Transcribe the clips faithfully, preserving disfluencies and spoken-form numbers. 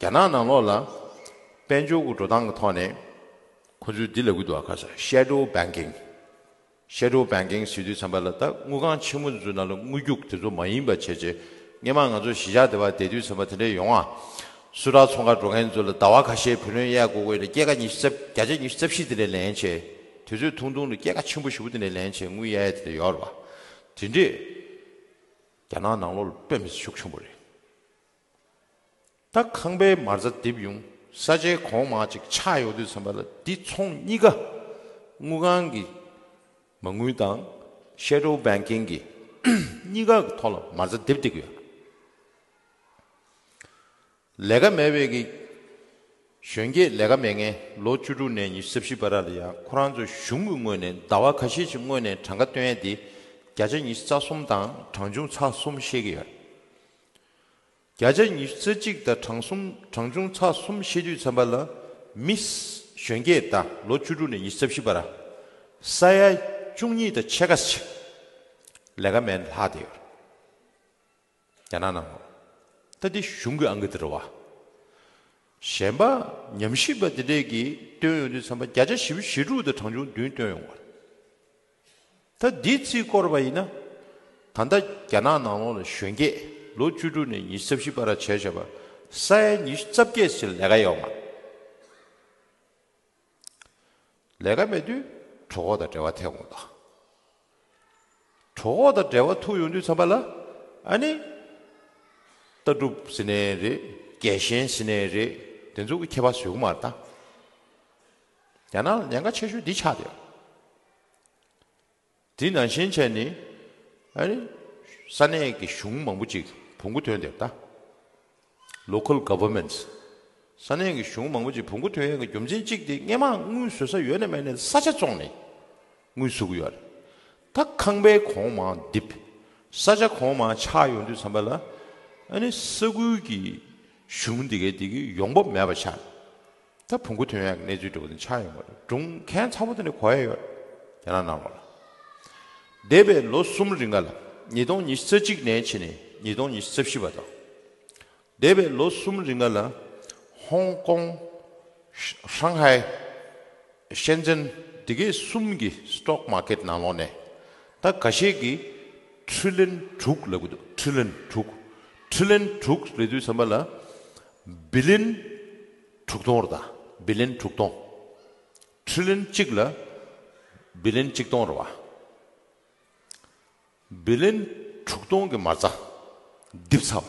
རྒྱ་ནག་ནང་ལོགས་ལ་དཔལ་འབྱོར་གྱི་འགྲོ་སྟངས་ཀྱི་ཐོག་ནས་ཁོ་ཚོས་འདི་ལབ་ཀྱི་འདུག་ཨ། ཁ་ས་shadow banking། Shadow banking་ཟེར་དུས་ཙམ་པ་ལ་ད་དངུལ་ཁང་ཆེན་མོ་ཚོའི་ནང་ལ་དངུལ་རྒྱུག་དེ་ཚོ་མ་ཡིན་པ་བྱས་རྗེས། སྔོན་མ་ང་ཚོ་གཞིས་ཆགས་དེ་བ་བསྡད་དུས་ཙམ་པ་དེ་འདྲས་ཡོང་ཨ། སུ་ཊར་ཚོང་ཁང་འགྲོ་མཁན་ཚོ་ལ་ཟླ་བ་ཁ་ཤས་བུ་ལོན་གཡར་དགོས་དགོས་ཡོད་ན་སྐྱེད་ཀ་ཉི་ཤུ་རྩ་བརྒྱ་ཆ་ཉི་ཤུ་རྩ་བཞི་དེ་འདྲས་ལེན་བྱས། དུས་ཚོད་ཐུང་ཐུང་ལ་སྐྱེད་ཀ་ཆེན་པོ་ཞེ་པོ་དེ་འདྲས་ལེན་བྱས་དངུལ་གཡར་ཡ་དེ་འདྲས་ཡོད་རེད་བ། དེ་འདྲས་རྒྱ་ནག་ནང་ལོགས་ལ་དཔེ་མི་སྲིད་ཤུགས་ཆེན་པོ་རེད། ད་ཁང་པའི་མ་རྩ་རྡིབ་ཡོང་། ས་ཆའི་གོང་མ་ཅིག་ཆག་ཡོང་དུས་ཙམ་པ་ལ་འདི་ཚོང་གཉིས་ཀ་དངུལ་ཁང་གི་མ་དངུལ་དང་shadow banking་གི་གཉིས་ཀ་གི་ཐོག་ལ་མ་རྩ་རྡིབ་བསྡད་ཀྱི་ཡོད། ལས་ཀ་མེད་པའི་གི་གཞོན་སྐྱེས་ལས་ཀ་མེད་མཁན་ལོ་བཅུ་དྲུག་ནས་ཉི་ཤུ་རྩ་བཞི་བར་ལ་ཡང་ཁོ་རང་ཚོ་གཞུང་གི་ངོས་ནས་ཟླ་བ་ཁ་ཤས་ཀྱི་སྔོན་ནས་གྲངས་ཀ་སྟོན་ཡ་དེ་བརྒྱ་ཆ་ཉི་ཤུ་རྩ་གསུམ་དང་གྲངས་ཆུང་ཚེག་གསུམ་བཤད་ཀྱི་ཡོད། བརྒྱ་ཆ་ཉི་ཤུ་རྩ་གཅིག་དང་གྲངས་གསུམ་གྲངས་ཆུང་ཚེག་གསུམ་བཤད་དུས་ཙམ་པ་ལ་མི་གཞོན་སྐྱེས་དང་ལོ་བཅུ་དྲུག་ནས་ཉི་ཤུ་རྩ་བཞི་བར་ས་ཡ་བཅུ་གཉིས་དང་ཕྱེད་ཀ་ཞིག་ལས་ཀ་མེད་ནས་ལྷག་བསྡད་ཡོད། རྒྱ་ནག་ནང་ལོགས་ད་འདི་གཞུང་གི་ཨང་ཀི་དེ་རེད་བ། གཞན་པ་ཉམས་ཞིབ་པ་དེ་འདྲས་ཀྱིས་སྟོན་ཡོང་དུས་ཙམ་པ་བརྒྱ་ཆ་བཞི་བཅུ་ཞེ་དྲུག་དང་གྲངས་ཆུང་བདུན་སྟོན་ཡོང་བ་རེད། ད་འདི་རྩིས་བསྐོར་བ་ཡིན་ན། ད་ལྟ་རྒྱ་ནག་ནང་ལོགས་ལ་གཞོན་སྐྱེས་ལོ་བཅུ་དྲུག་ནས་ཉི་ཤུ་རྩ་བཞི་བར་བྱས་བྱས་པ་ས་ཡ་ཉི་ཤུ་རྩ་བརྒྱད་ཞིག་ལས་ཀ་ཡོད་མ་རེད། ལས་ཀ་མེད་དུས་གྲོད་ཁོག་དང་འབྲེལ་བ་ཐེབས་འོང་ད། གྲོད་ཁོག་དང་འབྲེལ་བ་ཐུག་ཡོང་དུས་ཙམ་པ་ལ་ཨ་ནི་ལྟ་གྲུབ་ཟེར་ནའི་རེད། རྒྱལ་ཞེན་ཟེར་ནའི་རེད། དེ་ཚོ་གི་ཁྱད་པར་བཟོ་གི་མ་རེད་ད། རྒྱ་ནག་ལ་ཉེན་ཁ་ཆེ་ཤོས་འདི་ཆགས་བསྡད་ཡོད། དེ་ནང་བཞིན་བྱས་ནས་ཨ་ནི་ས་གནས་ཀྱི་གཞུང་མང་པོ་ཅིག་བོང་གུ་ཐོན་བསྡད་ད། Local governments། ས་གནས་ཀྱི་གཞུང་མང་པོ་ཅིག་བོང་གུ་ཐོན་ཡས་ཀྱི་རྒྱུ་མཚན་གཅིག་དེ་སྔས་མ་དངུལ་བཟོ་ས་ཡོད་ན་མེད་ན་ས་ཆ་བཙོངས་ནས་དངུལ་བཟོ་གི་ཡོད་རེད། ད་ཁང་པའི་གོང་མ་རྡིབ། ས་ཆ་གོང་མ་ཆག་ཡོང་དུས་ཙམ་པ་ལ་ཨ་ནི་ས་ཁུལ་གྱི་གཞུང་འདི་གའི་འདི་གི་ཡོང་འབབ་མེད་པ་ཆགས། ད་བོང་གུ་ཐོན་ཡག་གི་གནས་ཚུལ་འདྲ་བོ་དེ་ཆགས་ཡོང་བ་རེད། སྒྲུང་ཁྱད་མཚར་པོ་དེ་འདྲ་གོ་ཡ་ཡོད། རྒྱ་ནག་ནང་ལོགས་ལ། འདས་པའི་ལོ་གསུམ་རིང་ག་ལ། ཉིས་སྟོང་ཉི་ཤུ་རྩ་གཅིག་ནས་བྱས་ནས་ཉིས་སྟོང་ཉི་ཤུ་རྩ་བཞི་བར་དུ། འདས་པའི་ལོ་གསུམ་རིང་ག་ལ། ཧོང་ཀོང་། ཧྲང་ཧའེ། ཤན་ཙེན། འདི་གའི་གསུམ་གྱི་stock market་ནང་ལོགས་ནས་ད་འགའ་ཤས་ཀྱིས་ཊི་རི་ལི་ཡོན་དྲུག་ལབ་ཀྱི་འདུག་ཊི་རི་ལི་ཡོན་དྲུག་ཊི་རི་ལི་ཡོན་དྲུག་ལབ་དུས་ཙམ་པ་ལ་བི་ལི་ཡོན་དྲུག་སྟོང་རེད་ད། བི་ལི་ཡོན་དྲུག་སྟོང་། ཊི་རི་ལི་ཡོན་གཅིག་ལ་བི་ལི་ཡོན་གཅིག་སྟོང་རེད་བ། བི་ལི་ཡོན་དྲུག་སྟོང་གི་མ་རྩ་རྡིབ་ཚར་བ།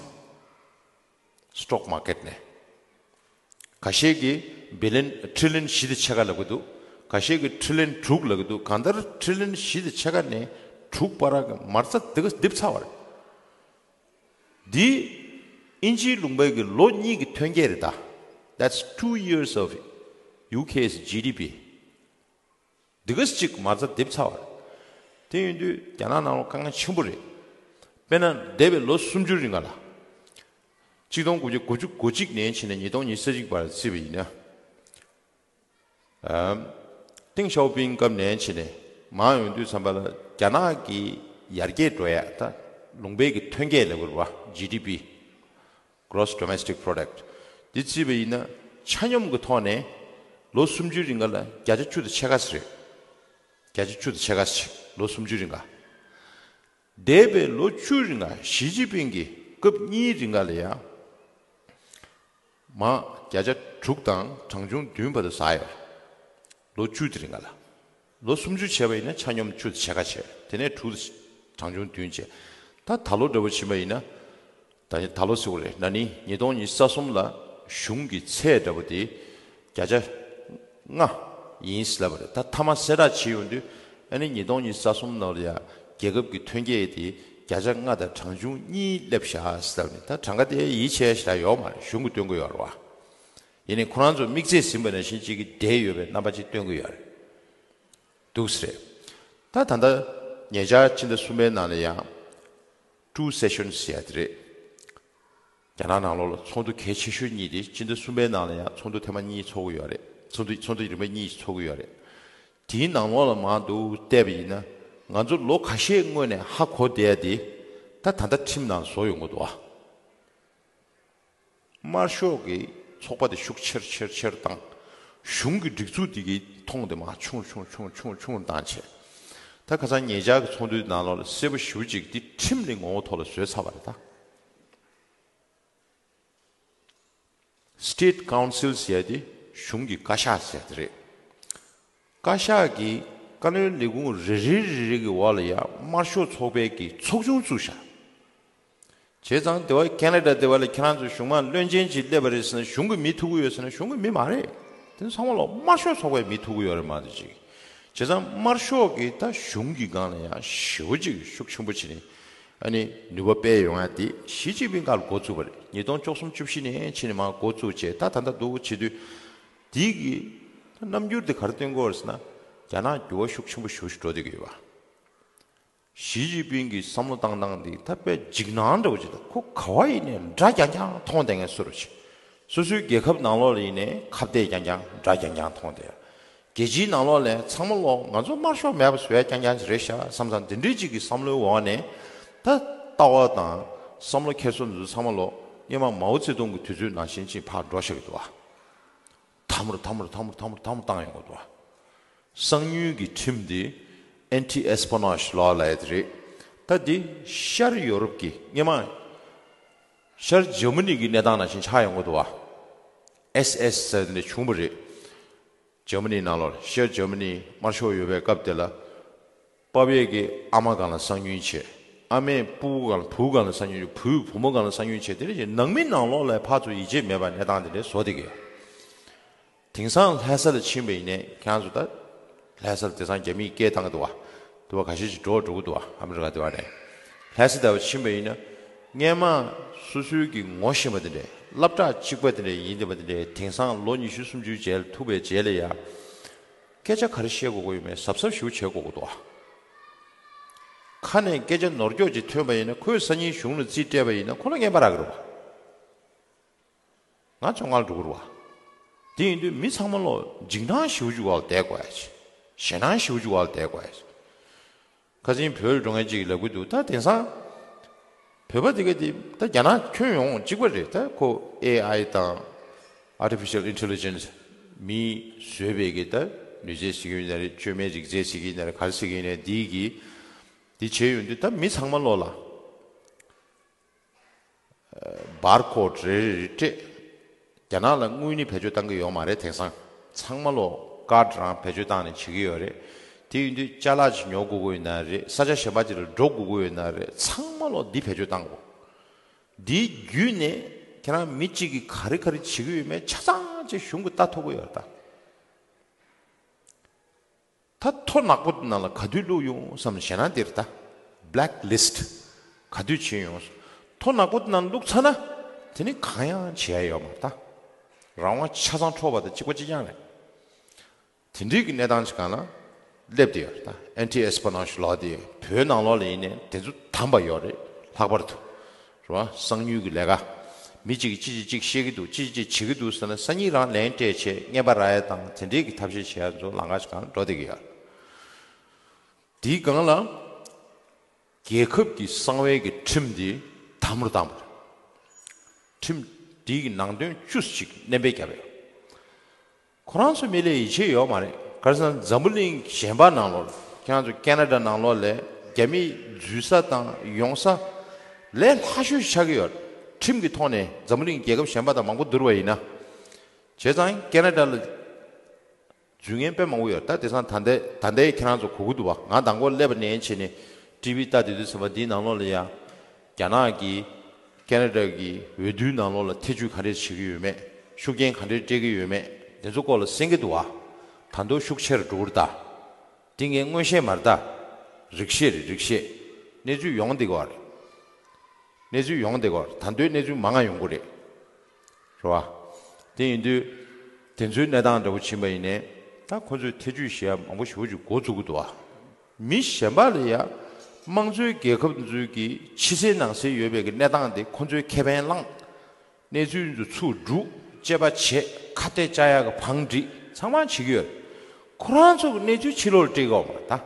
stock market་ནས། ཁ་ཤས་ཀྱིས་བི་ལི་ཡོན་ཊི་རི་ལི་ཡོན་བཞི་དང་ཕྱེད་ཀ་ལབ་ཀྱི་འདུག་ཁ་ཤས་ཀྱིས་ཊི་རི་ལི་ཡོན་དྲུག་ལབ་ཀྱི་འདུག་གང་ལྟར་ཊི་རི་ལི་ཡོན་བཞི་དང་ཕྱེད་ཀ་ནས་དྲུག་བར་གྱི་མ་རྩ་འདི་ག་རྡིབ་ཚར་བ་རེད། འདི་དབྱིན་ཇིའི་ལུང་པའི་གི་ལོ་གཉིས་ཀྱི་ཐོན་སྐྱེད་རེད་ད། That's two years of U K's G D P། འདི་ག་ཅིག་མ་རྩ་རྡིབ་ཚར་བ་རེད། དེ་ཡིན་དུས་རྒྱ་ནག་ནང་ལ་དཀའ་ངལ་ཆེན་པོ་རེད། དཔེར་ན་འདས་པའི་ལོ་སུམ་ཅུ་རིང་ག་ལ། གཅིག་སྟོང་དགུ་བརྒྱ་དགུ་བཅུ་གོ་གཅིག་ནས་བྱས་ནས་ཉིས་སྟོང་ཉི་ཤུ་རྩ་གཅིག་བར་བརྩིས་པ་ཡིན་ན། ཨམ། ཏེང་ཞའོ་ཕིང་སྐབས་ནས་བྱས་ནས་མར་ཡོང་དུས་ཙམ་པ་ལ་རྒྱ་ནག་གི་ཡར་རྒྱས་འགྲོ་ཡ་ད་ལུང་པའི་གི་ཐོན་སྐྱེད་ལབ་དགོས་རེད་བ། G D P། Gross Domestic Product། འདི་བརྩིས་པ་ཡིན་ན་ཆ་སྙོམས་ཀྱི་ཐོག་ནས་ལོ་སུམ་ཅུའི་རིང་ག་ལ་བརྒྱ་ཆ་བཅུ་དང་ཕྱེད་ཀ་ཙམ་རེད། བརྒྱ་ཆ་བཅུ་དང་ཕྱེད་ཀ་ཙམ་ལོ་སུམ་ཅུའི་རིང་ག་འདས་པའི་ལོ་བཅུའི་རིང་ག་ཞི་ཅིན་ཕིང་གི་སྐབས་གཉིས་རིང་ག་ལ་ཡང་མ་བརྒྱ་ཆ་དྲུག་དང་གྲངས་ཆུང་བདུན་བར་དུ་ཟག་ཡོད། ལོ་བཅུ་དེ་རིང་ག་ལ། ལོ་སུམ་ཅུ་བྱས་པ་ཡིན་ན་ཆ་སྙོམས་བཅུ་དང་ཕྱེད་ཀ་བྱས། དེ་ནས་དྲུག་དང་གྲངས་ཆུང་བདུན་བྱས། ད་ད་ལོ་འདྲ་པོ་ཕྱིན་པ་ཡིན་ན། ད་ད་ལོ་ཟེར་བ་རེད། ན་ནིང་ཉིས་སྟོང་ཉི་ཤུ་རྩ་གསུམ་ལ་གཞུང་གི་ཚད་འདྲ་པོ་དེ་བརྒྱ་ཆ་ལྔ་ཡིན་ཟེར་ལབ་པ་རེད། ད་མཐའ་མ་གསལ་བསྒྲགས་བྱེད་ཡོང་དུས་ཨ་ནི་ཉིས་སྟོང་ཉི་ཤུ་རྩ་གསུམ་ནང་ལ་ཡ་རྒྱལ་ཁབ་ཀྱི་ཐོན་སྐྱེད་དེ་བརྒྱ་ཆ་ལྔ་དང་གྲངས་ཆུང་གཉིས་སླེབས་བཞག་ཟེར་ལབ་ནས། ད་གྲངས་ཀ་དེ་ཡིད་ཆེས་ཞེ་དྲག་ཡོད་མ་རེད། གཞུང་གིས་སྟོན་གྱི་ཡོད་རེད་བ། ཡིན་ནའི་ཁོ་རང་ཚོ་དམིགས་བརྩེ་ཟིན་པ་ནང་བཞིན་གཅིག་གི་བསྡད་ཡོད་པའི་རྣམ་པ་ཅིག་སྟོན་གྱི་ཡོད་རེད། འདུག་ཟེར། ད་ད་ལྟ་ཉེ་ཆར་ཕྱི་ཟླ་གསུམ་པའི་ནང་ལ་ཡང་two sessions་ཟེར་ཡ་དེ་རེད། རྒྱ་ནག་ནང་ལོགས་ལ་ཚོགས་འདུ་གལ་ཆེ་ཤོས་གཉིས་དེ་ཕྱི་ཟླ་གསུམ་པའི་ནང་ལ་ཡང་ཚོགས་འདུ་ཐེངས་མ་གཉིས་ཚོགས་ཀྱི་ཡོད་རེད། ཚོགས་འདུ་ཚོགས་འདུ་རིམ་པ་གཉིས་ཚོགས་ཀྱི་ཡོད་རེད། དེའི་ནང་ལོགས་ལ་མར་འདུག་བལྟས་པ་ཡིན་ན་ང་ཚོ་ལོ་ཁ་ཤས་སྔོན་ནས་ཧ་གོ་བསྡད་ཡ་དེ་ད་ད་ལྟ་ཁྲིམས་ནང་བཟོ་ཡོང་གི་འདུག་ཨ། དམར་ཤོག་གི་ ཚོགས་པ་དེ་ཤུགས་ཆེར་ཆེར་ཆེར་བཏང་། གཞུང་གི་སྒྲིག་འཛུགས་དེ་གི་མཐོང་དེ་མར་ཆུང་ཆུང་ཆུང་ཆུང་ཆུང་བཏང་བྱས། ད་ཁ་སང་ཉེ་ཆར་གྱི་ཚོགས་འདུའི་ནང་ལོགས་ལ་གསལ་པོ་ཞེ་པོ་ཅིག་འདི་ཁྲིམས་ལས་ངོ་བོ་ཐོག་ལ་བཟོས་ཚར་བ་རེད་ད། State Council ཟེར་ཡ་དེ་གཞུང་གི་བཀའ་ཤག་ཟེར་ཡ་དེ་རེད། བཀའ་ཤག་གི་བཀའ་བློན་ལས་ཁུངས་རེ་རེ་རེ་རེ་གི་འོག་ལ་ཡ་དམར་ཤོག་ཚོགས་པའི་གི་ཚོགས་ཆུང་བཙུགས་བཞག། བྱས་ཙང་དེ་བ་ཁེ་ན་ཌ་དེ་བ་ལ་ཁྱེད་རང་ཚོ་གཞུང་མང་བློན་ཆེན་ཅིག་སླེབས་པ་རེད་ཟེར་ན་གཞུང་གི་མི་ཐུག་གི་ཡོད་ཟེར་ན་གཞུང་གི་མི་མ་རེད། དེ་ཚང་མ་ལོག་དམར་ཤོག་ཚོགས་པའི་མི་ཐུག་གི་ཡོད་རེད་མ་གཏོགས་ཅིག། བྱས་ཙང་དམར་ཤོག་གི་ད་གཞུང་གི་སྒང་ལ་ཡང་ཞེ་པོ་ཅིག་ཤུགས་ཆེན་པོ་བྱས་ནས་ཨ་ནི་ནུས་པ་སྤེལ་ཡོང་ཡ་དེ་ཞི་ཅིན་ཕིང་སྒང་ལ་འགོ་བཙུགས་པ་རེད། ཉིས་སྟོང་བཅུ་གསུམ་བཅུ་བཞི་ནས་ཕྱིན་ནས་མར་འགོ་བཙུགས་བྱས་ད་ད་ལྟ་འདུག་བྱེད་དུས་དེའི་གི་ད་རྣམ་འགྱུར་དེ་ག་རེ་སྟོན་གྱི་ཡོད་རེད་ཟེར་ན་རྒྱ་ནག་འགྱུར་བ་ཤུགས་ཆེན་པོ་ཞེ་པོ་ཞིག་འགྲོ་བསྡད་ཀྱི་ཡོད་པ། ཞི་ཅིན་ཕིང་གི་བསམ་བློ་བཏང་སྟངས་འདི་ད་དཔེ་འཇིགས་སྣང་འདྲ་བོ་ཅིག་འདུག། ཁོ་ག་བ་ཡིན་ནའི་དགྲ་རྐྱང་རྐྱང་མཐོང་བསྡད་མཁན་བཟོ་འདྲ་ཅིག། སོ་སོའི་རྒྱལ་ཁབ་ནང་ལོགས་ལ་ཡིན་ནའི་ཁ་གཏད་རྐྱང་རྐྱང་དགྲ་རྐྱང་རྐྱང་མཐོང་བསྡད། རྒྱལ་སྤྱིའི་ནང་ལོགས་ལ་ཚང་མ་ལོག་ང་ཚོ་དམར་ཤོག་མེད་པ་བཟོ་ཡ་རྐྱང་རྐྱང་ཅིག་རེད་ཤག་བསམ་བསམ་འདི་འདྲའི་ཅིག་གི་བསམ་བློའི་འོག་ནས་ད་ལྟ་བ་དང་བསམ་བློ་འཁྱེར་སོ་འདི་ཚོ་ཚང་མ་ལོག་སྔོན་མ་མའོ་ཙེ་ཏུང་གི་དུས་ཚོད་ནང་བཞིན་ཅིག་ཕར་འགྲོ་བཞག་གི་འདུག་ཨ། དམ་རུ་དམ་རུ་དམ་རུ་དམ་རུ་དམ་རུ་བཏང་ཡོང་གི་འདུག་ཨ། གསང་ཉུལ་གྱི་ཁྲིམས་འདི་Anti-Espionage Law ལབ་ཡ་དེ་རེད། ད་འདི་ཤར་ཡོ་རོབ་ཀྱི་སྔོན་མ་ཤར་འཇར་མ་ནི་གི་གནས་སྟངས་ནང་བཞིན་ཆགས་ཡོང་གི་འདུག་བ། ཨེས་ཨེས་ཟེར་ནས་བྱུང་བ་རེད། འཇར་མ་ནི་ནང་ལོགས་ཤར་འཇར་མ་ནི་དམར་ཤོག་ཡོད་པའི་སྐབས་དེ་ལ། པ་ཕས་ཀྱི་ཨ་མ་སྒང་ལ་གསང་ཉུལ་བྱས། ཨ་མས་སྤུ་གུ་སྒང་ལ་བུ་སྒང་ལ་གསང་ཉུལ་བྱས། བུས་བུ་མོ་སྒང་ལ་གསང་ཉུལ་བྱས། དེ་འདྲ་བྱས་ནང་མི་ནང་ལོགས་ལ་ཕར་ཚུར་ཡིད་ཆེས་མེད་པ་གནས་སྟངས་དེ་འདྲ་བཟོ་བསྡད་ཀྱི་ཡོད། དེང་སང་ལྷ་ས་ལ་ཕྱིན་པ་ཡིན་ནའི་ཁྱེད་རང་ཚོ་ད་ལྷ་ས་ལ་དེང་སང་རྒྱ་མིས་སྐད་བཏང་གི་འདུག་བ། དེ་བ་ཁ་ཤས་ཤིག་འགྲོ་འགྲོ་གི་འདུག་བ། ཨ་མི་རི་ཀ་དེ་བ་ནས་ལྷ་ས་དེ་བ་ཕྱིན་པ་ཡིན་ན་སྔན་མ་སོ་སོའི་གི་ངོ་ཤེས་པ་དེ་འདྲས་སློབ་གྲྭ་གཅིག་པ་དེ་འདྲས་ཡིན་བསྡད་པ་དེ་འདྲས་དེང་སང་ལོ་ཉི་ཤུ་སུམ་ཅུའི་རྗེས་ལ་ཐུག་པའི་རྗེས་ལ་ཡ་སྐད་ཆ་ག་རེ་བཤད་དགོས་ཀྱི་ཡོད་མེད་གཟབ་གཟབ་ཞེ་པོ་བྱེད་དགོས་ཀྱི་འདུག་བ། ཁ་ནས་སྐད་ཆ་ནོར་སྐྱོག་ཅིག་ཐོན་པ་ཡིན་ན་ཁོས་སང་ཉིན་གཞུང་ལ་རྩིས་སྤྲད་པ་ཡིན་ན་ཁོ་ལ་རྔན་པ་རག་གི་རེད་བ། ང་བཙོན་ཁང་འགྲོ་གི་རེད་བ། དེ་ཡིན་དུས་མི་ཚང་མ་ལོ་འཇིགས་སྣང་ཞེ་པོ་ཅིག་འོག་ལ་བསྡད་དགོས་ཡ་ཅིག། ཞེད་སྣང་ཞེ་པོ་ཅིག་འོག་ལ་བསྡད་དགོས་ཡ་ཅིག། ཁ་སང་བོད་ལ་འགྲོ་མཁན་ཅིག་གིས་ལབ་གི་འདུག། ད་དེང་སང་བོད་པ་དེ་ག་དེ་ད་རྒྱ་ནག་ཁྱོན་ཡོངས་གཅིག་པ་རེད། ད་ཁོ་ཨེ་ཨའི་དང་Artificial Intelligence མིས་བཟོས་པའི་གི་ད་ནུས་རྩལ་ཟེར་གི་ཡོད་ན་རེད། བཅོས་མའི་རིག་རྩལ་ཟེར་གི་ཡོད་ན་རེད། ག་རེ་ཟེར་གི་ཡོད་ན་འདི་གི་འདི་བྱས་ཡོང་དུས་ད་མི་ཚང་མ་ལོ་ལ། བར་ཀོཌ་རེ་རེ་རེ་སྤྲད། རྒྱ་ནག་ལ་དངུལ་ནི་བེད་སྤྱོད་བཏང་གི་ཡོད་མ་རེད། དེང་སང་ཚང་མ་ལོ་ཀཱཌ་རང་བེད་སྤྱོད་བཏང་ནས་བྱེད་ཀྱི་ཡོད་རེད། དེ་ཡིན་དུས་ཅ་ལག་ཅིག་ཉོ་དགོས་ཀྱི་ཡོད་ན་རེད། ས་ཆ་གཞན་པ་ཅིག་ལ་འགྲོ་དགོས་ཀྱི་ཡོད་ན་རེད། ཚང་མ་ལོ་འདི་བེད་སྤྱོད་བཏང་དགོས། འདིའི་བརྒྱུད་ནས་ཁྱེད་རང་མི་གཅིག་གིས་ག་རེ་ག་རེ་བྱེད་ཀྱི་ཡོད་མེད་ཆ་ཚང་ཅིག་གཞུང་གིས་ལྟ་ཐུབ་ཀྱི་ཡོད་རེད་ད། ད་ཐོ་ནག་པོ་དེ་ནང་ལ་ག་དུས་བླུགས་ཡོང་བསམ་ཞེད་སྣང་དེ་རེད་ད། Blacklist ག་དུས་བྱེད་ཡོང་། ཐོ་ནག་པོ་དེ་ནང་བླུགས་ཚར་ན་དེ་ནི་གང་ཡང་བྱེད་ཡ་ཡོད་མ་རེད་ད། རང་དབང་ཆ་ཚང་འཕྲོག་པ་དང་གཅིག་པ་གཅིག་རྐྱང་རེད། དེ་འདྲའི་གི་གནས་སྟངས་ཅིག་སྒང་ལ་སླེབས་བསྡད་ཡོད་རེད་ད། Anti-Espionage Law དེ་བོད་ནང་ལོགས་ལ་ཡིན་ནའི་དེ་ཚོ་དམ་པ་ཡོད་རེད། ལྷག་པར་དུ། རེད་བ། གསང་ཉུལ་གྱི་ལས་ཀ། མི་གཅིག་གིས་གཅིག་གཅིག་གཅིག་བཤད་ཀྱི་འདུག། གཅིག་གཅིག་བྱེད་ཀྱི་འདུག་ཟེར་ན་སང་ཉིན་རང་ལན་སྤྲད་བྱས་རྔན་པ་རག་ཡ་དང་དེ་འདྲའི་གི་ཐབས་ཤེས་བྱེད་ཡ་ཚོ་ལམ་ཁ་ཞིག་སྒང་འགྲོ་བསྡད་ཀྱི་ཡོད། དེའི་སྒང་ལ་རྒྱལ་ཁབ་ཀྱི་གསང་བའི་གི་ཁྲིམས་འདི་དམ་རུ་བཏང་བ་རེད། ཁྲིམས་འདི་གི་ནང་དོན་བཅུ་ཞིག་མནན་པས་བརྒྱབ་ཡོད། ཁོ་རང་ཚོ་མི་ལ་ཡིད་ཆེས་ཡོད་མ་རེད། ག་རེ་ཟེར་ན་འཛམ་བུ་གླིང་གཞན་པ་ནང་ལོགས་ལ་ཁྱེད་རང་ཚོ་ཁེ་ན་ཌ་ནང་ལོགས་ལ་རྒྱ་མི་འཛུལ་ས་དང་ཡོང་ས་ལས་སླ་ཤོས་ཆགས་ཀྱི་ཡོད། ཁྲིམས་ཀྱི་ཐོག་ནས་འཛམ་བུ་གླིང་རྒྱལ་ཁབ་གཞན་པ་དང་མང་པོ་བསྡུར་བ་ཡིན་ན། བྱས་ཙང་ཁེ་ན་ཌ་ལ་འཛུལ་མཁན་དཔེ་མང་པོ་ཡོད། ད་དེང་སང་ད་ལྟའི་ད་ལྟའི་ཁྱེད་རང་ཚོ་གོ་གི་འདུག་བ། ང་མདང་དགོང་སླེབས་པ་ནས་བྱས་ནས་ཊི་ཝི་ལྟ་དུས་དུས་ཙམ་པ་འདིའི་ནང་ལོགས་ལ་ཡ། རྒྱ་ནག་གིས་ཁེ་ན་ཌ་གི་འོས་བསྡུའི་ནང་ལོགས་ལ་ཐེ་ཇུས་ག་འདྲས་བྱེད་ཀྱི་ཡོད་མེད། ཤུགས་རྐྱེན་ག་འདྲས་སྤྲད་ཀྱི་ཡོད་མེད། དེ་ཚོ་སྐོར་ལ་གསན་གྱི་འདུག་བ། ད་དུང་ཤུགས་ཆེར་འགྲོ་གི་རེད་ད། འདི་ངས་མངོན་བཤད་མ་རེད་ད། རིགས་བཤད་རེད་རིགས་བཤད། གནས་ཚུལ་ཡོང་བསྡད་ཀྱི་ཡོད་རེད། གནས་ཚུལ་ཡོང་བསྡད་ཀྱི་ཡོད་རེད། ད་དུང་གནས་ཚུལ་མང་ང་ཡོང་གི་རེད། རེད་བ། དེ་ཡིན་དུས་དེ་ཚོའི་གནས་སྟངས་འདྲ་པོ་ཕྱིན་པ་ཡིན་ནའི་ད་ཁོ་ཚོས་ཐེ་ཇུས་བྱེད་ཡ་མང་པོ་ཞེ་པོ་ཅིག་འགོ་བཙུགས་ཀྱི་འདུག་བ། མི་གཞན་པ་ལ་ཡ་དམངས་གཙོའི་རྒྱལ་ཁབ་ཚོའི་གི་ཕྱི་གསལ་ནང་གསལ་ཡོད་པའི་གི་གནས་སྟངས་དེ་ཁོ་ཚོའི་ཁེ་ཕན་བླངས། གནས་ཚུལ་ཚོ་ཚུར་སྒྲུག་དཔྱད་པ་བྱེད། ཁ་གཏད་བཅག་ཡག་གི་བང་སྒྲིག་ཚང་མ་བྱེད་ཀྱི་ཡོད། ཁོ་རང་ཚོ་གི་གནས་ཚུལ་ཕྱི་ལོགས་ལ་སྤྲད་ཀྱི་ཡོད་མ་རེད་ད།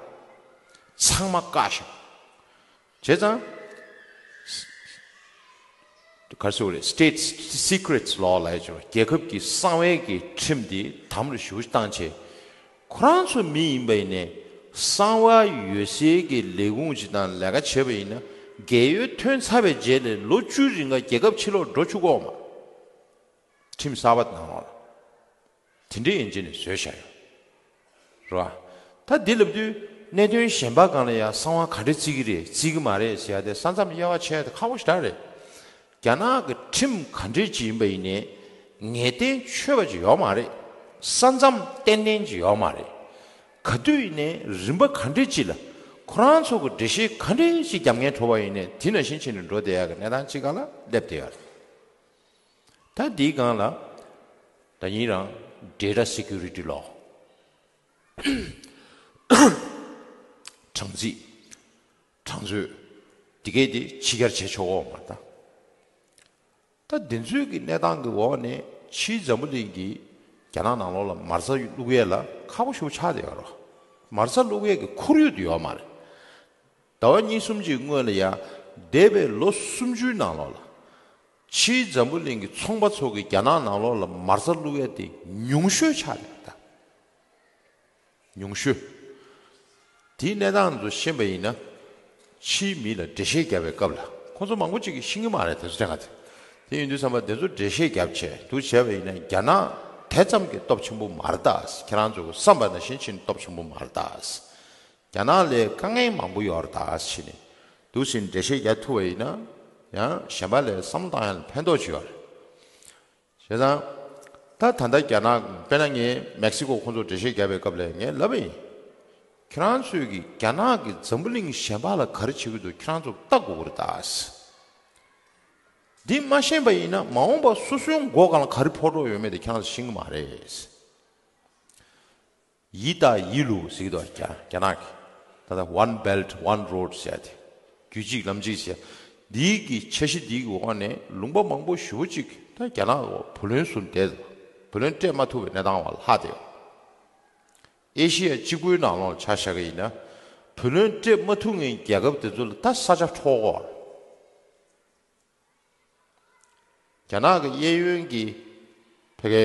ཚང་མ་བཀག་བཞག། བྱས་ཙང་ ག་རེ་ཟེར་དགོས་རེད། State Secrets Law ལབ་ཡ་ཅིག་རྒྱལ་ཁབ་ཀྱི་གསང་བའི་གི་ཁྲིམས་དེ་དམ་རུ་ཞུགས་བཏང་བྱས། ཁོ་རང་ཚོ་མི་ཡིན་པ་ཡིན་ནའི་གསང་བ་ཡོད་སའི་གི་ལས་ཁུངས་ཅིག་དང་ལས་ཀ་བྱས་པ་ཡིན་ན། རྒས་ཡོལ་ཐོན་ཚར་བའི་རྗེས་ལ་ལོ་བཅུའི་རིང་ག་རྒྱལ་ཁབ་ཕྱི་ལོགས་འགྲོ་བཅུག་གོ་མ། ཁྲིམས་གསར་པ་ནང་ལོགས་ལ། དེ་འདྲའི་ཡན་ཆད་ནས་བཟོས་བཞག་ཡོད། རེད་བ། ད་འདི་ལབ་དུས་གནད་དོན་གཞན་པ་སྒང་ལ་ཡང་གསང་བ་ག་འདྲ་བརྩི་གི་རེད་བརྩི་གི་མ་རེད་ཟེར་ཡ་དེ་ས་མཚམས་དབྱེ་བ་ཕྱེ་ཡ་དེ་ཁག་པོ་ཞེ་དྲག་རེད། རྒྱ་ནག་གི་ཁྲིམས་ག་འདྲ་ཅིག་ཡིན་པ་ཡིན་ནའི་ངེས་གཏན་ཆོད་པ་ཅིག་ཡོད་མ་རེད། ས་མཚམས་ཏན་ཏན་ཅིག་ཡོད་མ་རེད། ག་དུས་ཡིན་ནའི་རིམ་པ་ག་འདྲ་ཅིག་ལ་ཁོ་རང་ཚོ་གི་འགྲེལ་བཤད་ག་འདྲ་ཅིག་རྒྱབ་མཁན་འགྲོ་བ་ཡིན་ནའི་དེ་ནང་བཞིན་བྱས་ནས་འགྲོ་བསྡད་ཡ་གི་གནས་སྟངས་ཅིག་སྒང་ལ་སླེབས་བསྡད་ཡོད་རེད། ད་འདིའི་སྒང་ལ་ད་ཡིན་རང་Data Security Law གྲངས་རྩིས། གྲངས་མཛོད། འདི་གས་དེ་ཕྱི་གྱར་བྱེད་ཆོག་གོ་མ་རེད་ད། ད་འདི་ཚོའི་གི་གནས་སྟངས་ཀྱི་འོག་ནས་ཕྱིའི་འཛམ་བུ་གླིང་གིས་རྒྱ་ནག་ནང་ལོགས་ལ་མ་རྩ་བླུག་ཡས་ལ་ཁག་པོ་ཞེ་པོ་ཆགས་བསྡད་ཡོད་རེད། མ་རྩ་བླུག་ཡས་ཀྱི་ཁོར་ཡུག་དེ་ཡོད་མ་རེད། ཟླ་བ་གཉིས་གསུམ་གྱི་སྔོན་ལ་ཡ་འདས་པའི་ལོ་སུམ་ཅུའི་ནང་ལོགས་ལ་ཕྱིའི་འཛམ་བུ་གླིང་གི་ཚོང་པ་ཚོ་གིས་རྒྱ་ནག་ནང་ལོགས་ལ་མ་རྩ་བླུག་ཡས་དེ་ཉུང་ཤོས་ཆགས་ཡོད་ད། ཉུང་ཤོས། དེའི་གནས་སྟངས་ཚོ་ཤེས་པ་ཡིན་ན། ཕྱིའི་མི་ལ་འགྲེལ་བཤད་རྒྱབ་པའི་སྐབས་ལ་ཁོང་ཚོ་མང་པོ་ཅིག་གིས་ཤེས་ཀྱི་མ་རེད་དེ་ཚོ་དྲན་ག་དེ། དེ་ཡིན་དུས་ཙམ་པ་དེ་ཚོ་འགྲེལ་བཤད་རྒྱབ་བྱས་འདུག་བྱས་པ་ཡིན་ན་རྒྱ་ནག་དེ་ཙམ་གྱི་སྟོབས་ཆེན་པོ་མ་རེད་ད། ཁྱེད་རང་ཚོ་བསམ་པ་ནང་བཞིན་ཕྱིན་སྟོབས་ཆེན་པོ་མ་རེད་ད། རྒྱ་ནག་ལས་དཀའ་ངལ་མང་པོ་ཡོད་རེད་ད་ཕྱིན་ནས་འདུག་ཟིན་འགྲེལ་བཤད་རྒྱབ་ཐུབ་པ་ཡིན་ན་ཡང་གཞན་པ་ལས་བསམ་བློ་བཏང་ཡ་ལ་ཕན་ཐོགས་ཅིག་ཡོད་རེད། བྱས་ཙང་། ད་ད་ལྟ་རྒྱ་ནག་དཔེར་ན་ངས་མེག་སི་ཀོ་ཁོང་ཚོར་འགྲེལ་བཤད་བརྒྱབ་པའི་སྐབས་ལ་ངས་ལབ་པ་ཡིན། ཁྱེད་རང་ཚོས་ཀྱིས་རྒྱ་ནག་གིས་འཛམ་བུ་གླིང་གཞན་པ་ལ་ག་རེ་བྱེད་ཀྱི་འདུག་ཁྱེད་རང་ཚོ་ལྟ་དགོས་ཀྱི་རེད་ད། འདི་མ་ཤེས་པ་ཡིན་ན་མ་འོངས་པ་སོ་སོའི་མགོ་སྒང་ལ་ག་རེ་ཕོག་འགྲོ་ཡོད་མེད་དེ་ཁྱེད་རང་ཚོ་ཤེས་ཀྱི་མ་རེད། ཡི་ད་ཡི་ལུ་ཟེར་གྱི་འདུག་རྒྱ་རྒྱ་ནག་གི། ད་ལྟ་One Belt One Road ཟེར་ཡ་དེ། རྒྱུད་གཅིག་ལམ་གཅིག་ཟེར་ཡ། འདིའི་གི་འཆར་གཞི་འདིའི་གི་འོག་ནས་ལུང་པ་མང་པོ་ཞེ་པོ་ཅིག་ད་རྒྱ་ནག་གི་བུ་ལོན་ཟུར་བསྡད་འདུག་བུ་ལོན་སྤྲད་མ་ཐུབ་པའི་གནས་སྟངས་བ་ལྷག་བསྡད་ཡོད། ཨེ་ཤི་ཡ་གཅིག་པུའི་ནང་ལོགས་ཆ་བཞག་གི་ཡིན་ན། བུ་ལོན་སྤྲད་མ་ཐུབ་མཁན་རྒྱལ་ཁབ་དེ་ཚོ་ལ་ད་ས་ཆ་འཕྲོག་གོ། རྒྱ་ནག་གི་གཡས་གཡོན་གྱི་ཕ་གའི་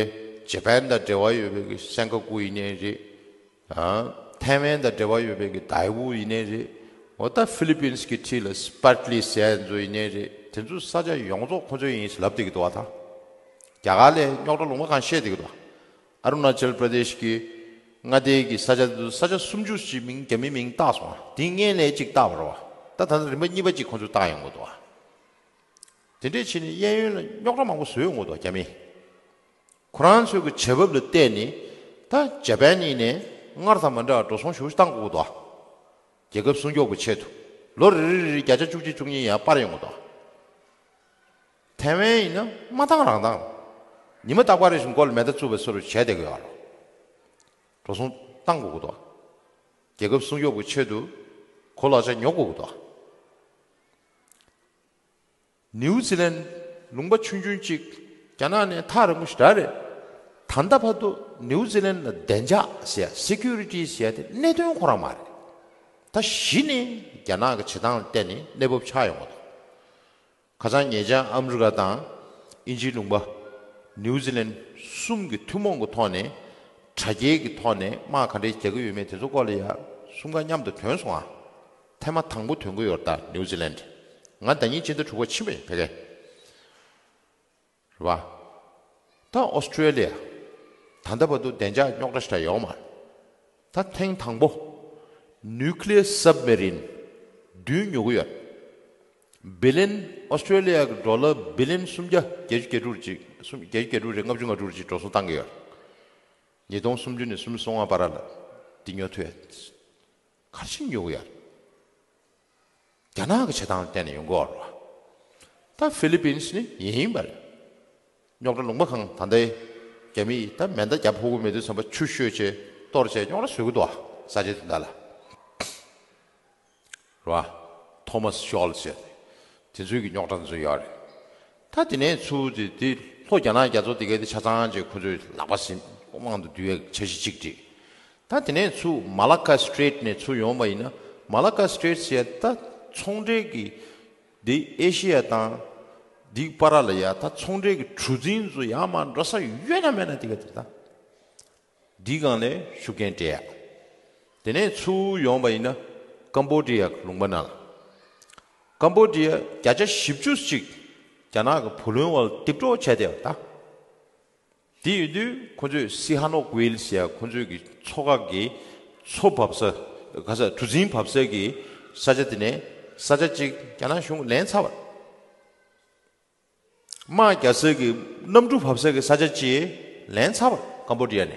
ཇ་པན་དང་འབྲེལ་བ་ཡོད་པའི་གི་སེན་ཀ་ཀུ་ཡིན་ནའི་རེད། ཨ། ཐའེ་ཝན་དང་འབྲེལ་བ་ཡོད་པའི་གི་དཱའི་ཝུ་ཡིན་ནའི་རེད། འོ་ད་ཧྥི་ལི་པིན་གི་འཁྲིས་ལ་སི་པར་ལི་ཟེར་ཡ་ཚོ་ཡིན་ནའི་རེད། དེ་ཚོ་ས་ཆ་ཡོངས་རྫོགས་ཁོ་ཚོའི་ཡིན་ཟེར་ལབ་བསྡད་ཀྱི་འདུག་བ་ད། རྒྱ་གར་ལ་རྙོག་དྲ་ལུང་པ་གང་བཤད་བསྡད་ཀྱི་འདུག་ཨ་རུ་ན་ཅལ་པྲ་དེཤ་གི་མངའ་སྡེའི་གི་ས་ཆ་དེ་ཚོ་ས་ཆ་སུམ་ཅུ་ཞིག་མིང་རྒྱ་མིའི་མིང་བཏགས་སོང་བ། དེ་སྔོན་ལ་གཅིག་བཏགས་པ་རེད་བ། ད་ད་ལྟ་རིམ་པ་གཉིས་པ་གཅིག་ཁོ་ཚོས་བཏགས་ཡོང་གི་འདུག་བ། དེ་འདྲས་བྱས་ནས་གཡས་གཡོན་ལ་རྙོག་དྲ་མང་པོ་བཟོས་ཡོང་གི་འདུག་རྒྱ་མིས། ཁོ་རང་ཚོའི་གི་བྱེད་བབ་ལ་བལྟས་ནས་ད་ཇ་པན་ཡིན་ནའི་སྔར་དང་མ་འདྲ་བ་འགྲོ་སོང་ཞེ་པོ་ཞིག་བཏང་དགོས་ཀྱི་འདུག་རྒྱལ་ཁབ་སྲུང་སྐྱོབ་ཀྱི་ཆེད་དུ་ལོ་རེ་རེ་རེ་བརྒྱ་ཆ་བཅུ་གཅིག་བཅུ་གཉིས་ཡར་སྤར་ཡོང་གི་འདུག་ཐའེ་ཝན་ཡིན་ན་མ་བཏང་རང་བཏང་། ཉི་མ་རྟག་པར་རེ་བཞིན་མགོ་ལ་མེ་མདའ་བཙུགས་པའི་བཟོ་འདྲ་བྱས་བསྡད་ཀྱི་ཡོད་རེད། འགྲོ་སོང་བཏང་དགོས་ཀྱི་འདུག་རྒྱལ་ཁབ་སྲུང་སྐྱོབ་ཀྱི་ཆེད་དུ་གོ་ལག་ཆ་ཉོ་དགོས་ཀྱི་འདུག་ནིའུ་ཛི་ལན་ལུང་པ་ཆུང་ཆུང་གཅིག་རྒྱ་ནག་ནས་ཐག་རིང་པོ་ཞེ་དྲག་རེད། ད་ལྟ་བར་དུ་ནིའུ་ཛི་ལན་ལ་བདེ་འཇགས་ཟེར་ཡ་སི་ཀུ་རི་ཊི་ཟེར་ཡ་དེ་གནད་དོན་ཁོ་རང་མ་རེད། ད་གཞི་ནས་རྒྱ་ནག་གི་བྱེད་སྟངས་ལ་བརྟེན་ནས་གནས་བབ་ཆགས་ཡོང་གི་འདུག་ཁ་སང་ཉེ་ཆར་ཨ་མི་རི་ཀ་དང་དབྱིན་ཇིའི་ལུང་པ། ནིའུ་ཛི་ལན་གསུམ་གྱི་ཐུན་མོང་གི་ཐོག་ནས་དྲ་རྒྱའི་གི་ཐོག་ནས་དམག་ག་འདྲས་རྒྱག་གི་ཡོད་མེད་དེ་ཚོ་སྐོར་ལ་ཡ་གསུམ་ཀ་མཉམ་དུ་ཐོན་སོང་ཨ། ཐེངས་མ་དང་པོ་ཐོན་གི་ཡོད་རེད་ད་ནིའུ་ཛི་ལན། ང་ཟླ་ཉིན་སྤྱི་ཟླ་དྲུག་པ་ཕྱིན་པ་ཡིན་ཕ་གི། རེད་བ། ད་ཨོ་སི་ཀྲེ་ལི་ཡ། ད་ལྟ་བར་དུ་བདེ་འཇགས་རྙོག་དྲ་ཞིག་ཡོང་མ་རེད། ད་ཐེངས་དང་པོ། ནིའུ་ཀི་ལི་ཡར་སབ་མེ་རིན་བདུན་ཉོ་གི་ཡོད། བི་ལི་ཡན་ཨོ་སི་ཀྲེ་ལི་ཡ་གི་ཌོ་ལར་བི་ལི་ཡན་སུམ་བརྒྱ་བརྒྱད་ཅུ་གྱ་དྲུག་ཅིག་སུམ་བརྒྱད་ཅུ་གྱ་དྲུག་རེད་ལྔ་བཅུ་ང་དྲུག་ཅིག་འགྲོ་སོང་བཏང་གི་ཡོད། ཉིས་སྟོང་སུམ་ཅུ་ནས་སུམ་ཅུ་སོ་ལྔ་བར་ལ་འདི་ཉོ་ཐུབ་ཡ། གར་ཕྱིན་ཡོད་ཡ། རྒྱ་ནག་གི་བྱེད་སྟངས་བརྟེན་ནས་ཡོང་གི་ཡོད་རེད་བ། ད་ཧྥི་ལི་པིན་སི་ནི་ཡིན་ཡིན་པ་རེད། རྙོག་དྲ་ལུང་པ་གང་ད་ལྟའི་རྒྱ་མིས་ད་མེ་མདའ་རྒྱབ་ཕོག་གི་མེད་དུས་ཙམ་པ་ཆུ་བཤོས་བྱས་གཏོར་བྱས་རྙོག་དྲ་བཟོ་གི་འདུག་བ། ས་ཆ་དེ་འདྲ་ལ། རེད་བ། ཐོ་མཱས་ཤོལ་ཟེར། དེ་ཚོའི་གི་རྙོག་དྲ་ཚོ་ཡོད་རེད། ད་དེ་ནས་ཚུར་དེ་དེ་ལྷོ་རྒྱ་ནག་རྒྱ་མཚོ་དེ་གའི་དེ་ཆ་ཚང་ཅིག་ཁོ་ཚོས་ལག་པ་ཟིན་དབང་དུ་བསྡུ་བའི་འཆར་གཞི་གཅིག་བསྒྲིགས། ད་དེ་ནས་ཚུར་མ་ལ་ཀ་སི་ཊེ་ཊི་ནས་ཚུར་ཡོང་བ་ཡིན་ན་མ་ལ་ཀ་སི་ཊེ་ཊི་ཟེར་ད་ཚོང་འབྲེལ་གི་དེ་ཨེ་ཤི་ཡ་དང་ འདིའི་བར་ལ་ཡ་ད་ཚོང་འབྲེལ་གྱི་གྲུ་གཟིངས་ཚོ་ཡར་མར་འགྲོ་ས་ཡོད་ན་མེད་ན་དེ་ག་དེ་རེད་ད། འདིའི་སྒང་ནས་ཤུགས་རྐྱེན་སྤྲད་ཡ། དེ་ནས་ཚུར་ཡོང་བ་ཡིན་ན་ཀམ་བོ་ཌི་ཡ་ལུང་པ་ནང་ལ། ཀམ་བོ་ཌི་ཡ་བརྒྱ་ཆ་བཞི་བཅུ་ཅིག་རྒྱ་ནག་གི་བུ་ལོན་བར་རྡིབ་གྲོགས་བྱས་བསྡད་པ་ད། དེ་ཡིན་དུས་ཁོ་ཚོས་སི་ཧ་ནོག་ཝིལ་ཟེར་ཡ་ཁོ་ཚོས་ཀྱི་མཚོ་འགག་གི་མཚོ་འབབ་ས་ག་ས་གྲུ་གཟིངས་འབབ་ས་གི་ས་ཆ་དེ་ནས་ས་ཆ་གཅིག་རྒྱ་ནག་གཞུང་ལེན་ཚར་བ་རེད། དམག་རྒྱག་ས་གི་གནམ་གྲུ་འབབ་ས་གི་ས་ཆ་གཅིག་ལེན་ཚར་བ་རེད་ཀམ་བོ་ཌི་ཡ་ནས།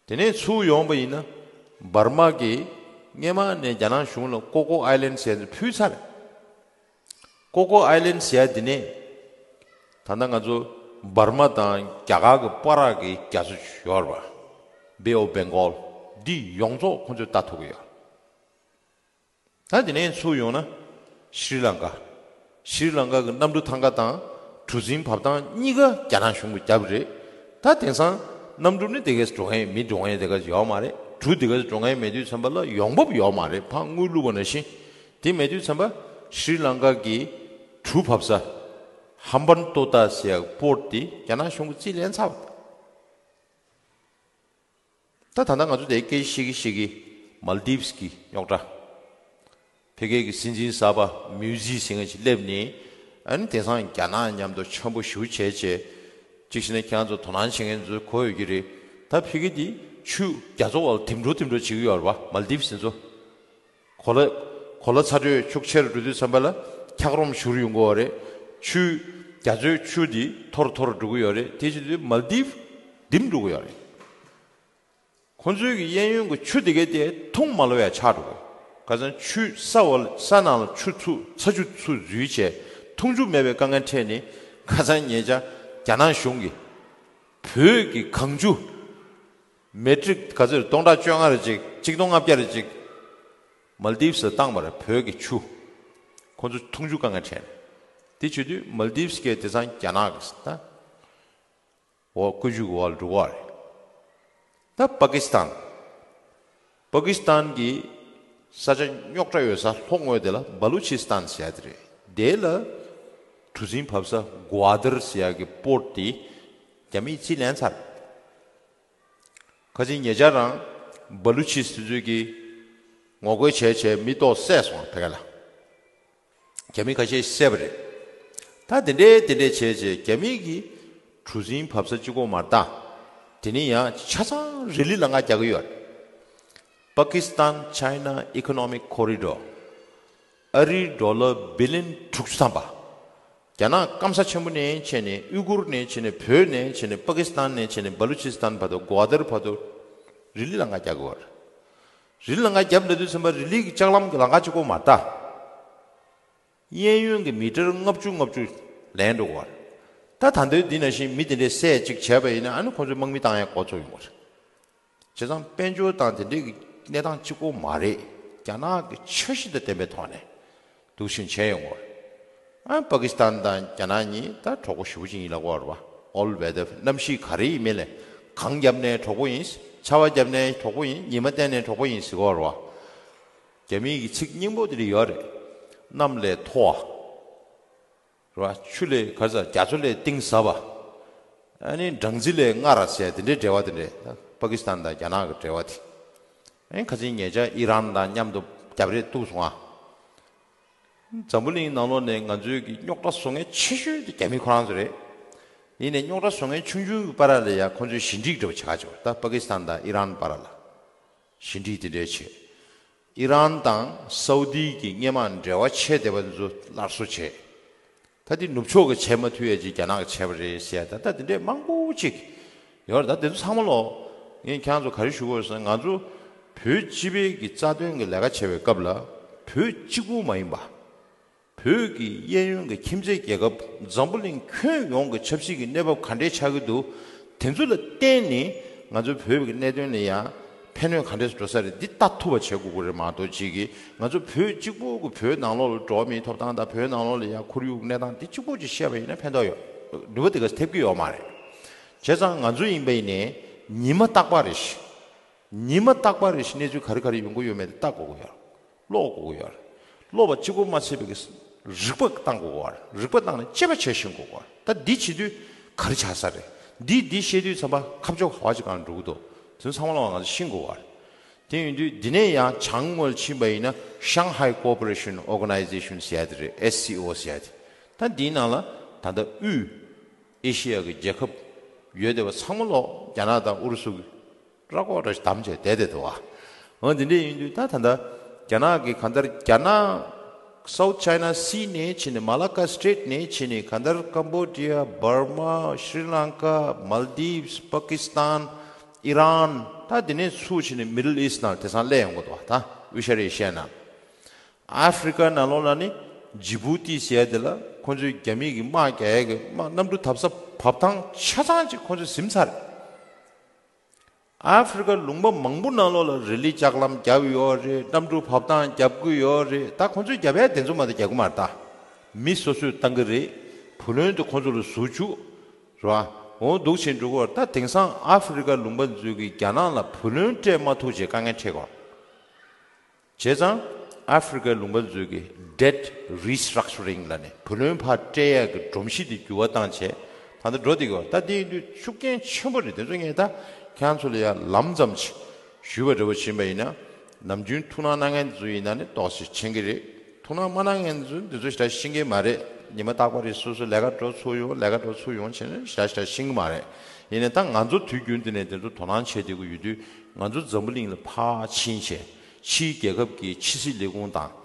དེ་ནས་ཚུར་ཡོང་བ་ཡིན་ན་འབར་མ་གིས་སྔས་མ་ནས་རྒྱ་ནག་གཞུང་ལ་ཀོ་ཀོ་ཨའི་ལན་ཟེར་ཡ་ཕུལ་ཚར་རེད། ཀོ་ཀོ་ཨའི་ལན་ཟེར་ཡ་འདི་ནས་ད་ལྟ་ང་ཚོ་འབར་མ་དང་རྒྱ་གར་གྱི་བར་གྱི་རྒྱ་མཚོ་ཡོད་རེད་པ། Bay of Bengal འདི་ཡོངས་རྫོགས་ཁོ་ཚོས་ལྟ་ཐུབ་ཀྱི་ཡོད། ད་དེ་ནས་ཚུར་ཡོང་ན་ཤྲི་ལང་ཀ། ཤྲི་ལང་ཀ་གི་གནམ་གྲུ་ཐང་ཀ་དང་གྲུ་གཟིངས་བབས་སྟངས་གཉིས་ཀ་རྒྱ་ནག་གཞུང་གིས་བརྒྱབ་རེད། ད་དེང་སང་གནམ་གྲུ་ནི་དེ་གས་འགྲོ་མཁན་མི་འགྲོ་མཁན་དེ་གས་ཡོད་མ་རེད། གྲུ་དེ་གས་འགྲོ་མཁན་མེད་དུས་ཙམ་པ་ལ་ཡོང་འབབ་ཡོད་མ་རེད། ཕར་དངུལ་བླུགས་པ་ནང་བཞིན། དེ་མེད་དུས་ཙམ་པ་ཤྲི་ལང་ཀ་གི་གྲུ་བབས་ས་ཧམ་བན་ཏོ་ཏཱ་ཟེར་ཡག་པོར་ཊི་དེ་རྒྱ་ནག་གཞུང་གིས་རྩིས་ལེན་ཚར་བ། ད་ད་ལྟ་ང་ཚོ་དེ་སྐད་ཤེས་ཀྱི་ཤེས་ཀྱི་མལ་དིབ་སི་གི་རྙོག་དྲ། ཕ་གི་གི་སྲིད་འཛིན་གསར་པ་མུ་ཟི་ཟེར་མཁན་ཞིག་སླེབས་ནས། ཨ་ནི་དེང་སང་རྒྱ་ནག་མཉམ་དུ་འཆམ་པོ་ཞེ་པོ་བྱས་བྱས། གཅིག་བྱས་ན་ཁྱེད་རང་ཚོ་དོ་སྣང་བྱེད་མཁན་ཚོས་གོ་ཡོད་ཀྱི་རེད། ད་ཕ་གི་དེ་ཆུ་རྒྱ་མཚོ་བར་ལ་འདེམས་འགྲོ་འདེམས་འགྲོ་བྱེད་ཀྱི་ཡོད་རེད་པ་མལ་དིབ་སི་དེ་ཚོ། གོ་ལ་གོ་ལ་ཚ་དྲོད་ཤུགས་ཆེ་རུ་འགྲོ་དུས་ཙམ་པ་ལ་འཁྱགས་རོམ་ཞུ་རུ་ཡོང་གི་ཡོད་རེད། ཆུ་རྒྱ་མཚོའི་ཆུ་དེ་མཐོ་རུ་མཐོ་རུ་འགྲོ་གི་ཡོད་རེད། དེ་བྱེད་དུས་མལ་དིབ་འདེམས་འགྲོ་གི་ཡོད་རེད། ཁོང་ཚོའི་གི་གཡས་གཡོན་གྱི་ཆུ་དེ་གའི་དེ་འཐུང་མ་ལོ་ཡ་ཆགས་འགྲོ་གི། ཁ་སང་ཆུ་ས་འོག་ས་ནང་ལ་ཆུ་ཚུད་ཚ་ཆུ་ཚུད་འཛུལ་བྱས་འཐུང་ཆུ་མེད་པའི་དཀའ་ངལ་འཕྲད་ནས། ཁ་སང་ཉེ་ཆར་རྒྱ་ནག་གཞུང་གིས་བོད་ཀྱི་གངས་ཆུ་མེ་ཊིག་ག་ཚོད་སྟོང་ཕྲག་བཅོ་ལྔ་རེ་ཅིག་གཅིག་སྟོང་ལྔ་བརྒྱ་རེ་ཅིག་མལ་དིབ་སི་བཏང་བ་རེད། བོད་ཀྱི་ཆུ། ཁོང་ཚོ་འཐུང་ཆུ་དཀའ་ངལ་འཕྲད་ནས། དེ་བྱེད་དུས་མལ་དིབ་སི་གས་དེང་སང་རྒྱ་ནག་གི་ད། འོག་བཀོད་ཇུས་ཀྱི་འོག་ལ་འགྲོ་གི་རེད། ད་པ་ཀི་སི་ཐན། པ་ཀི་སི་ཐན་གྱི་ས་ཆ་རྙོག་དྲ་ཡོད་ས་ལྷོ་ངོས་དེ་ལ་སྦ་ལུ་ཆི་སི་ཐན་ཟེར་ཡ་དེ་རེད། དེ་ལ་གྲུ་གཟིངས་བབས་ས་གོ་ཨ་དར་ཟེར་ཡ་གི་པོར་ཊི་དེ་རྒྱ་མིས་རྩིས་ལེན་ཚར། ཁ་སང་ཉེ་ཆར་རང་སྦ་ལུ་ཆི་སི་དེ་ཚོས་ཀྱིས་ངོ་རྒོལ་བྱས་བྱས་མི་ཏོག་བསད་སོང་ཕ་གི་ལ། རྒྱ་མི་ཁ་ཤས་བསད་པ་རེད། ད་དེ་འདྲའི་དེ་འདྲའི་བྱས་བྱས་རྒྱ་མི་གིས་གྲུ་གཟིངས་བབས་ས་གཅིག་པོ་མ་རེད་ད། དེ་ནས་ཡང་ཆ་ཚང་རི་ལི་ལང་ཀ་རྒྱག་གི་ཡོད་རེད། Pakistan China Economic Corridor། ཨ་རིའི་ཌོ་ལར་བི་ལི་ཡོན་དྲུག་ཅུ་ཐམ་པ། རྒྱ་ནག་སྐམ་ས་ཆེན་པོ་ནས་བྱས་ནས་ཨུ་གུར་ནས་བྱས་ནས་བོད་ནས་བྱས་ནས་པ་ཀི་སི་ཐན་ནས་བྱས་ནས་སྦ་ལུ་ཆི་སི་ཐན་བར་དུ་གོ་ཨ་དར་བར་དུ་རི་ལི་ལང་ཀ་རྒྱག་གི་ཡོད་རེད། རི་ལི་ལང་ཀ་རྒྱབ་ལ་དུས་ཙམ་པ་རི་ལི་གི་ལྕགས་ལམ་གྱི་ལང་ཀ་གཅིག་པོ་མ་རེད་ད། གཡས་གཡོན་གྱི་མི་ཊར་ལྔ་བཅུ་ལྔ་བཅུ་ལེན་འགྲོ་གི་ཡོད་རེད། ད་ད་འདོད་འདི་ནང་བཞིན་མི་དེ་འདྲའི་བསད་ཅིག་བྱས་པ་ཡིན་ན་ཨ་ནི་ཁོང་ཚོས་དམག་མི་བཏང་ཡ་འགོ་ཚུགས་ཡོང་གི་རེད། བྱས་ཙང་དཔལ་འབྱོར་དང་དེ་འདྲའི་གི་གནས་སྟངས་གཅིག་པོ་མ་རེད། རྒྱ་ནག་གི་འཆར་གཞི་དང་ལྡན་པའི་ཐོག་ནས་འདུག་བཞིན་བྱས་ཡོང་གི་ཡོད་རེད། ཨ་པ་ཀི་སི་ཐན་དང་རྒྱ་ནག་གཉིས་ད་གྲོགས་པོ་ཞེ་པོ་ཅིག་ཡིན་ལབ་ཀྱི་ཡོད་རེད་པ། All weather གནམ་གཤིས་ག་རེ་ཡིན་མིན་ལས། གངས་བརྒྱབ་ནའི་གྲོགས་པོ་ཡིན། ཆར་པ་བརྒྱབ་ནའི་གྲོགས་པོ་ཡིན། ཉི་མ་བསྟན་ནའི་གྲོགས་པོ་ཡིན་ཟེར་གྱི་ཡོད་རེད་པ། རྒྱ་མིའི་གི་ཚིག་སྙིང་པོ་དེ་འདྲ་ཡོད་རེད། གནམ་ལས་མཐོ་བ། རེད་པ། ཆུ་ལས་ག་རེ་ཟ། རྒྱ་མཚོ་ལས་གཏིང་ཟབ་པ། ཨ་ནི་སྦྲང་རྩི་ལས་མངར་བ་ཟེར་དེ་འདྲའི་འབྲེལ་བ་དེ་འདྲས། པ་ཀི་སི་ཐན་དང་རྒྱ་ནག་གི་འབྲེལ་བ་དེ། ཨ་ནི་ཁ་སང་ཉེ་ཆར་ཨི་རན་དང་མཉམ་དུ་རྒྱབ་རེས་གཏུགས་སོང་ཨ། འཛམ་བུ་གླིང་ནང་ལོགས་ནས་ང་ཚོའི་གི་རྙོག་དྲ་བཟོ་མཁན་ཆེ་ཤོས་དེ་རྒྱ་མི་ཁོ་རང་ཚོ་རེད། ཡིན་ནའི་རྙོག་དྲ་བཟོ་མཁན་ཆུང་ཆུང་གི་བར་ལ་ཡང་ཁོ་ཚོས་ཞི་འགྲིག་འདྲ་པོ་བྱེད་ཁ་བྱེད་པ། ད་པ་ཀི་སི་ཐན་དང་ཨི་རན་བར་ལ་ཞི་འགྲིག་དེ་འདྲས་བྱེད། ཨི་རན་དང་སའུ་ཏི་གི་སྔས་མ་འབྲེལ་བ་ཆད་བསྡད་པ་ཚོ་སླར་གསོ་བྱས། ད་དེ་ནུབ་ཕྱོགས་ཀྱིས་བྱེད་མ་ཐུབ་ཡས་ཅིག་རྒྱ་ནག་གིས་བྱས་པ་རེད་ཟེར་ཡ་ད་ལྟ་དེ་འདྲས་མང་པོ་ཅིག་ཡོད་རེད། ད་དེ་ཚོ་ཚང་མ་ལོ། ངས་ཁྱེད་རང་ཚོ་ག་རེ་ཞུ་དགོས་ཟེར་ན། ང་ཚོ་བོད་སྤྱི་པའི་གི་རྩ་དོན་གྱི་ལས་ཀ་བྱེད་པའི་སྐབས་ལ་བོད་གཅིག་པུ་མ་ཡིན་པ། བོད་ཀྱི་གཡས་གཡོན་གྱི་ཁྱིམ་མཚེས་རྒྱལ་ཁབ་འཛམ་བུ་གླིང་ཁྱོན་ཡོངས་ཀྱི་ཆབ་སྲིད་ཀྱི་གནས་བབ་ག་འདྲས་ཆགས་ཀྱི་འདུག་དེ་ཚོ་ལ་བརྟེན་ནས་ང་ཚོའི་བོད་ཀྱི་གནད་དོན་ལ་ཡང་ཕན་གནོད་ག་འདྲས་འགྲོ་ས་རེད། འདི་ལྟ་ཐུབ་པ་བྱེད་དགོས་ཀྱི་རེད་མ་གཏོགས། གཅིག་གིས་ང་ཚོ་བོད་གཅིག་པུ་གི་བོད་ནང་ལོགས་ལ་འགྲོ་བ་མིའི་ཐོབ་ཐང་དང་བོད་ནང་ལོགས་ལ་ཡང་ཁོར་ཡུག་གནས་སྟངས་འདི་གཅིག་པུ་ཅིག་བཤད་པ་ཡིན་ན་ཕན་ཐོགས་ཡོད། ནུས་པ་དེ་ག་ཐེབས་ཀྱི་ཡོད་མ་རེད། བྱས་ཙང་ང་ཚོ་ཡིན་པ་ཡིན་ནའི་ཉི་མ་རྟག་པར་རེ་བཞིན། ཉི་མ་རྟག་པར་རེ་བཞིན་གནས་ཚུལ་ག་རེ་ག་རེ་ཡོང་གི་ཡོད་མེད་དེ་ལྟ་དགོས་ཀྱི་ཡོད་རེད། ཀློག་དགོས་ཀྱི་ཡོད་རེད། ཀློག་པ་གཅིག་པོ་མ་ཚད་པའི་གི་ རིག་པ་བཏང་དགོས་པ་རེད། རིག་པ་བཏང་ནས་དཔྱད་པ་བྱས་ཤེས་དགོས་པ་རེད། ད་འདི་བྱེད་དུས་ག་རེ་བྱ་ས་རེད། འདི་འདི་ཤེས་དུས་ཙམ་པ་ཁ་ཕྱོགས་ག་བ་ཅིག་སྒང་འགྲོ་གི་འདུག་དེ་ཚོ་ཚང་མ་ལ་ང་ཚོ་ཤེས་དགོས་པ་རེད། དེ་ཡིན་དུས་འདི་ནས་ཡང་བྱང་ངོས་ཕྱིན་པ་ཡིན་ན་Shanghai Cooperation Organization ཟེར་ཡ་དེ་རེད། S C O ཟེར་ཡ་དེ། ད་འདིའི་ནང་ལ་ད་ལྟ་དབུས་ཨེ་ཤི་ཡ་གི་རྒྱལ་ཁབ་ཡོད་བསྡད་པ་ཚང་མ་ལོག་རྒྱ་ནག་དང་ཨུ་རུ་སུ་གི་ར་ཀོ་ར་བསྡམས་བྱས་བསྡད་བསྡད་འདུག་བ། འོ་འདི་འདྲ་ཡིན་དུས་ད་ད་ལྟ་རྒྱ་ནག་གི་གང་ལྟར་རྒྱ་ནག་South China Sea ནས་ཕྱིན་ནས། Malacca Strait ནས་ཕྱིན་ནས། གང་ལྟར་Cambodia, Burma, Sri Lanka, Maldives, Pakistan, Iran, ད་འདི་ནས་ཚུར་ཕྱིན་ནས་Middle East ནང་དེང་སང་སླེབས་ཡོང་གི་འདུག་བ། ད་དབུས་ཤར་ཨེ་ཤི་ཡ་ནང་། ཨ་ཧྥི་རི་ཀ་ནང་ལོགས་ལ་ནི་ཇི་བུ་ཏི་ཟེར་ཡ་དེ་ལ་ཁོང་ཚོའི་རྒྱ་མི་གི་དམག་རྒྱག་ཡ་གི་དམག་གནམ་གྲུ་འཐབ་ས་བབས་ཐང་ཆ་ཚང་ཅིག་ཁོང་ཚོས་ཟིན་ཚར། ཨ་ཧྥི་རི་ཀ་ལུང་པ་མང་པོ་ནང་ལོགས་ལ་རི་ལི་ལྕགས་ལམ་བརྒྱབ་ཡོད་རེད། གནམ་གྲུ་བབས་ཐང་བརྒྱབ་ཀྱི་ཡོད་རེད། ད་ཁོང་ཚོས་བརྒྱབ་ཡ་དེ་ཚོ་མ་གཏོགས་རྒྱག་གི་མ་རེད། ད་མི་སོ་སོས་བཏང་གི་རེད། བུ་ལོན་དེ་ཁོང་ཚོ་ལ་ཟུར་བཅུག་རེད་བ། འོ་འདུག་བྱས་འགྲོ་གི་ཡོད་རེད། ད་དེང་སང་ཨ་ཧྥི་རི་ཀ་ལུང་པ་ཚོས་ཀྱི་རྒྱ་ནག་ལ་བུ་ལོན་སྤྲད་མ་ཐུབ་བྱས་དཀའ་ངལ་འཕྲད་ཀྱི་ཡོད་རེད། བྱས་ཙང་ཨ་ཧྥི་རི་ཀའི་ལུང་པ་ཚོས་ཀྱི་Debt Restructuring ལབ་ནས་བུ་ལོན་ཕར་སྤྲད་ཡག་གི་སྒྲོམ་གཞི་དེ་འགྱུར་བ་བཏང་བྱས་ད་ལྟ་འགྲོ་བསྡད་ཀྱི་ཡོད། ད་དེ་ཡིན་དུས་ཤུགས་རྐྱེན་ཆེན་པོ་རེད། དེ་ཚོ་ངས་ད་ཁྱེད་རང་ཚོ་ལ་ཡང་ལམ་ཙམ་ཞིག་ཞུས་པ་འདྲ་བོ་ཕྱིན་པ་ཡིན་ན། ནམ་རྒྱུན་ཐུགས་སྣང་གནང་མཁན་ཚོ་ཡིན་ན་ནི་ཏོག་ཙམ་མཁྱེན་གྱི་རེད། ཐུགས་སྣང་མ་གནང་མཁན་ཚོ་འདི་ཚོ་ཞེ་དྲག་ཤེས་ཀྱི་མ་རེད། ཉི་མ་རྟག་པར་རེ་སོ་སོ་ལས་ཀ་འགྲོ་ཚུར་ཡོང་། ལས་ཀ་འགྲོ་ཚུར་ཡོང་བྱས་ནས་ཞེ་དྲག་ཞེ་དྲག་ཤེས་ཀྱི་མ་རེད། ཡིན་ནའི་ད་ང་ཚོ་དུས་རྒྱུན་དུ་ནས་དེ་ཚོ་དོ་སྣང་བྱེད་བསྡད་ཀྱི་ཡོད་དུས། ང་ཚོ་འཛམ་བུ་གླིང་ལ་ཕར་ཕྱིན་བྱས་ཕྱིའི་རྒྱལ་ཁབ་ཀྱི་ཕྱི་སྲིད་ལས་ཁུངས་དང་།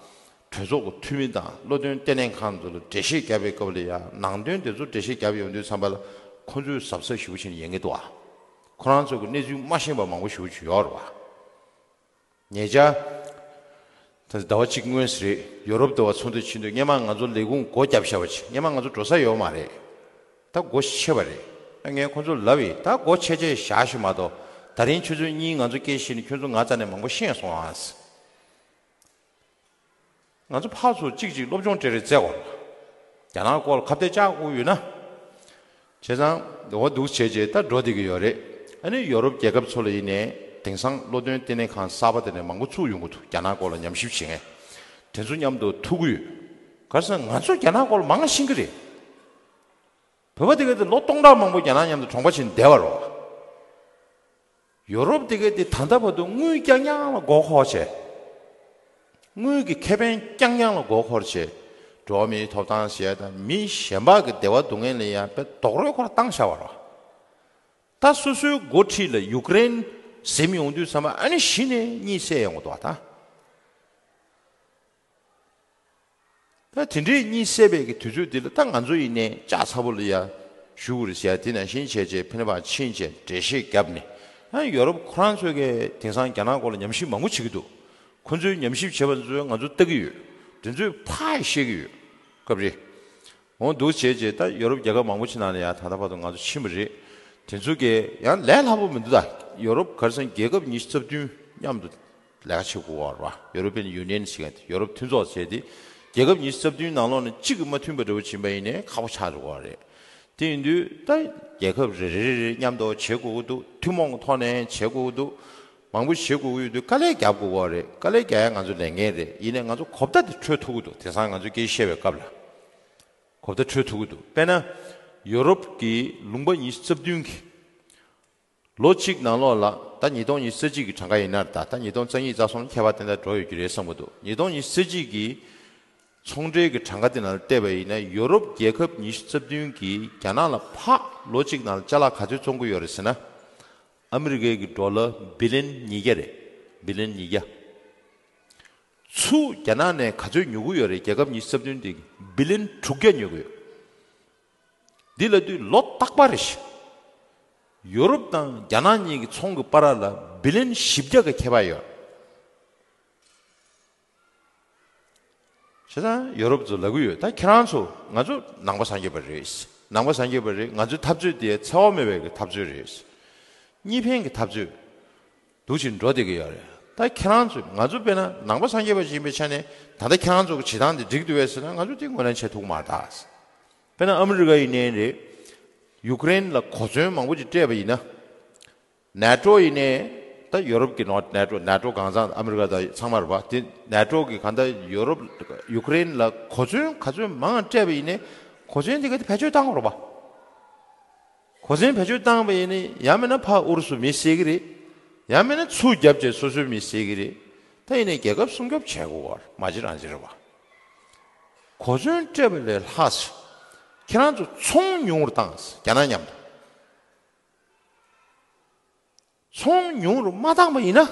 གྲོས་ཚོགས་ཀྱི་འཐུས་མི་དང་བློ་འདོན་ལྟེ་གནས་ཁང་ཚོ་ལ་འགྲེལ་བཤད་བརྒྱབ་པའི་སྐབས་ལ་ཡང་། ནང་དོན་དེ་ཚོ་འགྲེལ་བཤད་བརྒྱབ་ཡོང་དུས་ཙམ་པ་ལ་ཁོང་ཚོས་གཟབ་གཟབ་ཞེ་པོ་བྱས་ནས་ཉན་གྱི་འདུག་བ། ཁོ་རང་ཚོ་གི་གནས་ཚུལ་མ་ཤེས་པ་མང་པོ་ཞེ་པོ་ཅིག་ཡོད་རེད་བ། ཉེ་ཆར། ད་ཟླ་བ་གཅིག་སྔོན་ཟེར་རེད། ཡོ་རོབ་ཟླ་བ་ཚོགས་འདུ་ཕྱིན་དུས་སྔོན་མ་ང་ཚོ་ལས་ཁུངས་སྒོ་བརྒྱབ་བཞག་པ་ཅིག་སྔོན་མ་ང་ཚོ་འགྲོ་ས་ཡོད་མ་རེད། ད་སྒོ་ཕྱེ་བ་རེད། ཨ་ངས་ཁོང་ཚོ་ལབ་ཡིན། ད་སྒོ་ཕྱེ་ཕྱེ་བཞག་ཤིག་མ་གཏོགས། ད་རིང་ཆུ་ཚོད་གཉིས་ང་ཚོ་སྐད་བཤད་ནས་ཁྱོད་ཚོ་ང་རྩ་ནས་མང་པོ་ཤེས་སོང་ཨ། ང་ཚོ་ཕར་ཚུར་གཅིག་གཅིག་སློབ་སྦྱོང་སྤྲད་རེས་བཙལ་དགོས། རྒྱ་ནག་སྐོར་ལ་ཁ་གཏད་བཅག་དགོས་ཡོད་ན། བྱས་ཙང་འོ་འདུག་བྱས་རྗེས་ད་འགྲོ་བསྡད་ཀྱི་ཡོད་རེད། ཨ་ནི་ཡོ་རོབ་རྒྱལ་ཁབ་ཚོ་ལ་ཡིན་ནའི་དེང་སང་བློ་འདོན་ལྟེ་གནས་ཁང་གསར་པ་དེ་ནས་མང་པོ་ཚུགས་ཡོང་གི་འདུག་རྒྱ་ནག་སྐོར་ལ་ཉམས་ཞིབ་བྱེད་མཁན་དེ་ཚོ་མཉམ་དུ་ཐུག་གི་ཡོད། ག་རེ་ཟེར་ན་ང་ཚོ་རྒྱ་ནག་སྐོར་ལ་མང་ཤེས་ཀྱི་རེད། བོད་པ་དེ་ག་དེ་ལོ་སྟོང་ཕྲག་མང་པོ་རྒྱ་ནག་མཉམ་དུ་གྲོང་པ་བྱས་ནས་བསྡད་པ་རེད། ཡོ་རོབ་དེ་ག་དེ་ད་ལྟ་བར་དུ་དངུལ་རྐྱང་རྐྱང་ལ་མགོ་འཁོར་བྱས། དངུལ་གྱི་ཁེ་ཕན་རྐྱང་རྐྱང་ལ་མགོ་འཁོར་བྱས། འགྲོ་བ་མིའི་ཐོབ་ཐང་ཟེར་ཡ་དང་མི་གཞན་པ་གི་བདེ་བ་སྡུག་བསྔལ་ལ་ཡང་དཔེ་རྡོག་རོལ་ཁོ་རང་བཏང་བཞག་པ་རེད། ད་སོ་སོའི་འགོ་ཁྲིད་ལ་ཡུཀ་རེན་ཟིན་ཡོང་དུས་ཙམ་པ་ཨ་ནི་གཞི་ནས་གཉིད་སད་ཡོང་གི་འདུག་བ་ད། ད་དེ་འདྲའི་གཉིད་སད་པའི་གི་དུས་ཚོད་འདི་ལ་ད་ང་ཚོ་ཡིན་ནའི་ལྕགས་ཚ་པོ་ལ་ཡ་ཞུ་དགོས་རེད་ཟེར་ཡ་དེ་ནང་བཞིན་བྱས་རྗེས་ཕན་པ་ཕྱིན་བྱས་འགྲེལ་བཤད་བརྒྱབ་ནས། ཨ་ཡོ་རོབ་ཁོ་རང་ཚོས་གི་དེང་སང་རྒྱ་ནག་སྐོར་ལ་ཉམས་ཞིབ་མང་པོ་བྱེད་ཀྱི་འདུག་ཁོ་ཚོའི་ཉམས་ཞིབ་བྱས་པ་ཚོས་ང་ཚོ་ལྟ་གི་ཡོད། དེ་ཚོས་ཕར་བཤད་ཀྱི་ཡོད། སྐབས་རེ། འོ་འདུག་བྱས་རྗེས་ད་ཡོ་རོབ་རྒྱལ་ཁབ་མང་པོ་ཅིག་ནང་ལ་ཡ་ད་ལྟ་བར་དུ་ང་ཚོ་ཕྱིན་པ་རེད། དེ་ཚོ་གི་ཡང་ལས་སླ་པོ་མི་འདུག་ད་ཡོ་རོབ་ག་རེ་ཟེར་ན་རྒྱལ་ཁབ་ཉི་ཤུ་རྩ་བདུན་མཉམ་དུ་ལས་ཀ་བྱེད་དགོས་པ་རེད་བ། ཡོ་རོ་པི་ཡན་ཡུ་ནི་ཡན་ཟེར་མཁན་དེ་ཡོ་རོབ་མཐུན་ཚོགས་ཟེར་དེ། རྒྱལ་ཁབ་ཉི་ཤུ་རྩ་བདུན་ནང་ལོགས་ནས་གཅིག་གིས་མ་མཐུན་པ་འདྲ་བོ་བྱིན་པ་ཡིན་ནའི་ཁག་པོ་ཆགས་འགྲོ་གི་རེད། དེ་ཡིན་དུས་ད་རྒྱལ་ཁབ་རེ་རེ་རེ་རེ་མཉམ་དུ་བྱེད་དགོས་ཀྱི་འདུག་ཐུན་མོང་གི་ཐོག་ནས་བྱེད་དགོས་ཀྱི་འདུག་མང་པོ་བྱེད་དགོས་ཀྱི་ཡོད་དུས་དཀའ་ལས་རྒྱབ་དགོས་ཀྱི་རེད། དཀའ་ལས་རྒྱག་ཡ་ང་ཚོ་ལས་འགན་རེད། ཡིན་ནའི་ང་ཚོ་གོ་བརྡ་དེ་འཕྲོད་ཐུབ་ཀྱི་འདུག་དེང་སང་ང་ཚོ་སྐད་ཆ་བཤད་པའི་སྐབས་ལ། གོ་བརྡ་འཕྲོད་ཐུབ་ཀྱི་འདུག་དཔེར་ན། ཡོ་རོབ་ཀྱི་ལུང་པ་ཉི་ཤུ་རྩ་བདུན་གྱི། ལོ་གཅིག་ནང་ལོགས་ལ་ད་ཉིས་སྟོང་ཉི་ཤུ་རྩ་གཅིག་གི་གྲངས་ཀ་ཡིན་ན། ད་ད་ཉིས་སྟོང་རྩ་གཉིས་རྩ་གསུམ་ཁྱད་པར་ཏན་ཏན་འགྲོ་ཡོད་ཀྱི་རེད་བསམ་གྱི་འདུག་ཉིས་སྟོང་ཉི་ཤུ་རྩ་གཅིག་གི་ཚོང་འབྲེལ་གྱི་གྲངས་ཀ་དེ་ནང་ལ་བལྟས་པ་ཡིན་ན། ཡོ་རོབ་རྒྱལ་ཁབ་ཉི་ཤུ་རྩ་བདུན་གྱིས་རྒྱ་ནག་ལ་ཕར་ལོ་གཅིག་ནང་ལ་ཅ་ལག་ག་ཚོད་བཙོང་གི་ཡོད་རེད་ཟེར་ན། ཨ་མི་རི་ཀའི་གི་ཌོ་ལར་བི་ལི་ཡན་ཉིས་བརྒྱ་རེད། བི་ལི་ཡན་ཉིས་བརྒྱ། ཚུར་རྒྱ་ནག་ནས་ག་ཚོད་ཉོ་གི་ཡོད་རེད། རྒྱལ་ཁབ་ཉི་ཤུ་རྩ་བདུན་དེ་གིས་བི་ལི་ཡན་དྲུག་བརྒྱ་ཉོ་གི་ཡོད། འདི་ལབ་དུས་ལོ་རྟག་པར་རེ་བཞིན་ཡོ་རོབ་དང་རྒྱ་ནག་གཉིས་ཀྱི་ཚོང་གི་བར་ལ་བི་ལི་ཡན་བཞི་བརྒྱ་གི་ཁྱད་པར་ཡོད། བྱས་ཙང་ཡོ་རོབ་ཚོ་ལབ་ཀྱི་ཡོད། ད་ཁྱེད་རང་ཚོ་ང་ཚོ་ནང་པ་སངས་རྒྱས་པ་རེད། ནང་པ་སངས་རྒྱས་པ་རེད། ང་ཚོའི་འཐབ་རྩོད་དེ་འཚེ་བ་མེད་པའི་གི་འཐབ་རྩོད་རེད། གཉིས་ཕན་གྱི་འཐབ་རྩོད། འདུག་ཅིག་འགྲོ་བསྡད་ཀྱི་ཡོད་རེད། ད་ཁྱེད་རང་ཚོས་ང་ཚོ་དཔེར་ན་ནང་པ་སངས་རྒྱས་པ་ཞིག་ཡིན་པའི་ཆ་ནས། ད་ལྟ་ཁྱེད་རང་ཚོ་གི་བྱེད་སྟངས་འདི་འགྲིག་འདུག་པས་ཟེར་ན། ང་ཚོ་དེ་ངོས་ལེན་བྱེད་ཐུབ་ཀྱི་མ་རེད་ད། དཔེར་ན་ཨ་མི་རི་ཀ་ཡིན་ནའི་རེད། ཡུཀ་རེན་ལ་གོ་མཚོན་མང་པོ་ཅིག་སྤྲད་པ་ཡིན་ན། ནེ་ཊོ་ཡིན་ནའི། ད་ཡོ་རོབ་ཀྱི་ནོ་ནེ་ཊོ་ནེ་ཊོ་གང་ཚང་ཨ་མི་རི་ཀ་དང་ཚང་མ་རེད་པ། དེ་ནེ་ཊོ་གི་གང་ལྟར་ཡོ་རོབ་ཡུ་ཀེ་རེན་ལ་གོ་མཚོན་ག་ཚོད་མང་སྤྲད་པ་ཡིན་ནའི་གོ་མཚོན་དེ་ག་དེ་བེད་སྤྱོད་བཏང་དགོས་རེད་པ། གོ་མཚོན་བེད་སྤྱོད་བཏང་པ་ཡིན་ནའི་ཡང་མིན་ན་ཕར་ཨུ་རུ་སུ་མི་བསད་ཀྱི་རེད། ཡང་མིན་ན་ཚུར་རྒྱབ་བྱས་སོ་སོའི་མི་བསད་ཀྱི་རེད། ད་ཡིན་ནའི་རྒྱལ་ཁབ་སྲུང་སྐྱོབ་བྱེད་དགོས་པ་མ་གཅིག་རང་གཅིག་རེད་པ། གོ་མཚོན་སྤྲད་པ་ལས་ལྷག་ཁྱེད་རང་ཚོ་ཚོང་ཉུང་རུ་བཏང་རྒྱ་ནག་མཉམ་དུ། ཚོང་ཉུང་རུ་མ་བཏང་པ་ཡིན་ན།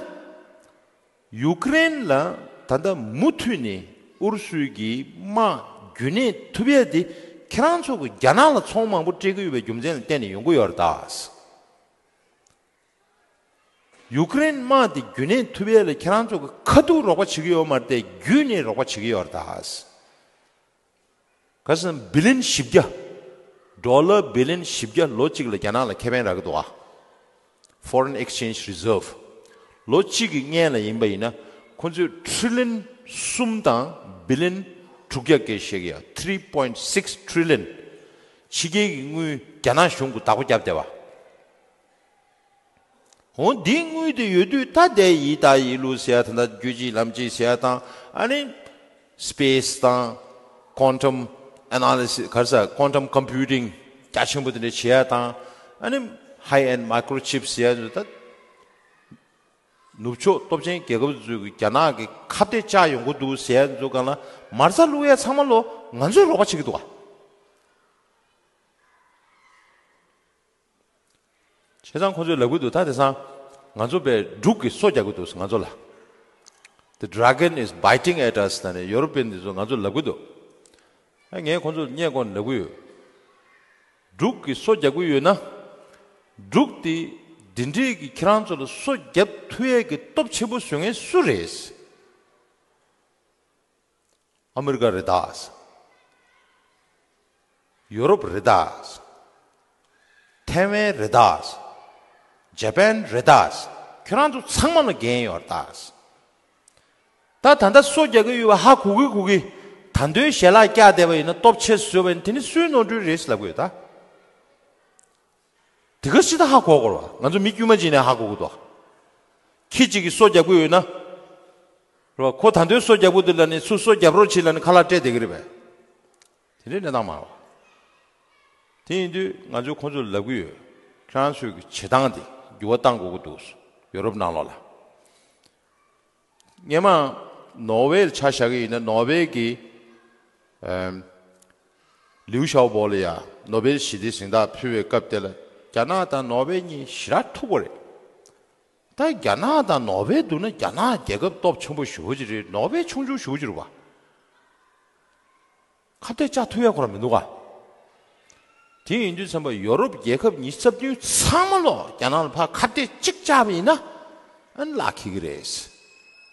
ཡུ་ཀེ་རེན་ལ་ད་ལྟ་མུ་མཐུད་ནས་ཨུ་རུ་སུའི་གི་དམག་རྒྱུན་གནས་ཐུབ་ཡས་དེ་ཁྱེད་རང་ཚོ་གི་རྒྱ་ནག་ལ་ཚོང་མང་པོ་སྤྲད་ཀྱི་ཡོད་པའི་རྒྱུ་མཚན་ལ་བརྟེན་ནས་ཡོང་གི་ཡོད་རེད་ད། ཡུ་ཀེ་རེན་དམག་དེ་རྒྱུན་གནས་ཐུབ་ཡས་ལ་ཁྱེད་རང་ཚོ་གི་ཁ་ཐུག་རོགས་པ་བྱེད་ཀྱི་ཡོད་མ་རེད་དེ་བརྒྱུད་ནས་རོགས་པ་བྱེད་ཀྱི་ཡོད་རེད་ད། ག་ཟེར་ན་བི་ལིན་བཞི་བརྒྱ། ཌོ་ལར་བི་ལིན་བཞི་བརྒྱ་ལོ་གཅིག་ལ་རྒྱ་ནག་ལ་ཁེ་ཕན་རག་གི་འདུག་ཨ། Foreign Exchange Reserve། ལོ་གཅིག་གི་སྔོན་ལ་ཡིན་པ་ཡིན་ན་ཁོ་ཚོས་ཊི་རི་ལི་ཡོན་གསུམ་དང་བི་ལིན་དྲུག་བརྒྱ་སྐད་བཤད་ཀྱི་ཡ། Three point six trillion། ཕྱི་རྒྱལ་གྱི་དངུལ་རྒྱ་ནག་གཞུང་གི་བདག་པོ་བརྒྱབ་བསྡད་པ། འོ་འདིའི་དངུལ་དེ་ཡོད་དུས་ད་ལྟའི་ཡི་ད་ཡི་ལུ་ཟེར་ཡ་ད་ལྟ་རྒྱུད་གཅིག་ལམ་གཅིག་ཟེར་ཡ་དང་ཨ་ནི་སི་པེ་སི་དང་ཀོན་ཊམ་ཨེ་ན་ལི་སི་སི་ག་རེ་ཟེར་ཀོན་ཊམ་ཀམ་པིའུ་ཊིང་རྒྱ་ཆེན་པོ་དེ་འདྲ་བྱེད་ཡ་དང་ཨ་ནི་ཧའི་ཨེན་མའི་ཀྲོ་ཆིབ་ཟེར་ཡ་ཚོ་ད་ནུབ་ཕྱོགས་སྟོབས་ཆེན་རྒྱལ་ཁབ་ཚོས་ཀྱི་རྒྱ་ནག་གི་ཁ་གཏད་བཅག་ཡོང་གི་འདུག་ཟེར་ཡ་ཚོ་སྒང་ལ་མ་རྩ་བླུག་ཡ་ཚང་མ་ལོ་ང་ཚོས་རོགས་པ་བྱེད་ཀྱི་འདུག་ག་བྱས་ཙང་ཁོ་ཚོས་ལབ་གི་འདུག་ད་དེང་སང་ང་ཚོ་པའི་འབྲུག་གིས་སོ་རྒྱག་གི་འདུག་ང་ཚོ་ལ། The dragon is biting at us ད་ནི་ཡོ་རོ་པན་འདི་ཚོ་ང་ཚོ་ལབ་གི་འདུག་ཨ་ངས་ཁོ་ཚོ་ལ་སྙད་ཁོ་ན་ལབ་གི་ཡོད། འབྲུག་གིས་སོ་རྒྱག་གི་ཡོད་ན། འབྲུག་དེ་འདི་འདྲས་ཀྱི་ཁྱེད་རང་ཚོ་ལ་སོ་རྒྱབ་ཐུབ་ཡས་ཀྱི་སྟོབས་ཆེན་པོ་བཟོ་མཁན་སུ་རེད། ཨ་མི་རི་ཀ་རེད་ད། ཡོ་རོབ་རེད་ད། ཐའེ་ཝན་རེད་ད། ཇ་པན་རེད་ད། ཁྱོད་རང་ཚོ་ཚང་མ་ལ་འགན་ཡོད་རེད་ད། ད་ད་ལྟ་སོ་རྒྱག་གི་ཡོད་པ་ཧ་གོ་གི་གོ་གི། ད་དུང་ཞལ་ལག་བཀྱག་བསྡད་པ་ཡིན་ན་སྟོབས་ཆེ་བཟོས་པ་ཡིན་ན་དེ་ནི་སུའི་ནོར་འཁྲུལ་རེད་ལབ་གི་ཡོད་ད། དེ་ག་ཅི་ད་ཧ་གོ་དགོས་རེད་བ། ང་ཚོ་མི་དཀྱུས་མ་ཅིག་ནས་ཧ་གོ་གི་འདུག་ཁྱི་གཅིག་གིས་སོ་རྒྱག་གི་ཡོད་ན། རེད་བ། ཁོ་ད་དུང་སོ་རྒྱག་གི་འདུག་ལབ་ནས་ཚུར་སོ་རྒྱབ་རོགས་བྱེད་ལབ་ནས་ཁ་ལག་སྤྲད་བསྡད་ཀྱི་རེད་པས། དེ་འདྲའི་གནས་སྟངས་མ་རེད་བ། དེ་ཡིན་དུས་ང་ཚོས་ཁོང་ཚོར་ལབ་ཀྱི་ཡོད། ཁྱེད་རང་ཚོའི་གི་བྱེད་སྟངས་དེ་འགྱུར་བ་གཏང་དགོས་ཀྱི་འདུག་ཡོ་རོབ་ནང་ལོགས་ལ། སྔོན་མ་ནོར་ཝེ་ལ་ཆ་བཞག་གི་ཡིན་ན་ནོར་ཝེ་གི་ཨམ། ལིའུ་ཞའོ་པོ་ལ་ཡ་ནོ་བེལ་ཞི་བདེའི་གཟེངས་རྟགས་ཕུལ་བའི་སྐབས་དེ་ལ་རྒྱ་ནག་དང་ནོར་ཝེ་གཉིས་ཞེ་དྲག་ཐུག་པ་རེད། ད་རྒྱ་ནག་དང་ནོར་ཝེ་བསྡུར་ན་རྒྱ་ནག་རྒྱལ་ཁབ་སྟོབས་ཆེན་པོ་ཞེ་པོ་ཅིག་རེད། ནོར་ཝེ་ཆུང་ཆུང་ཞེ་པོ་ཅིག་རེད་བ། ཁ་གཏད་བཅག་ཐུབ་ཡ་ཁོ་རང་མི་འདུག་ག་དེ་ཡིན་དུས་ཙམ་པ་ཡོ་རོབ་རྒྱལ་ཁབ་ཉི་ཤུ་རྩ་བདུན་ཚང་མ་ལོ་རྒྱ་ནག་ལ་ཕར་ཁ་གཏད་གཅིག་བཅག་པ་ཡིན་ན་ཨ་ནི་ལག་འཁེལ་གི་རེད།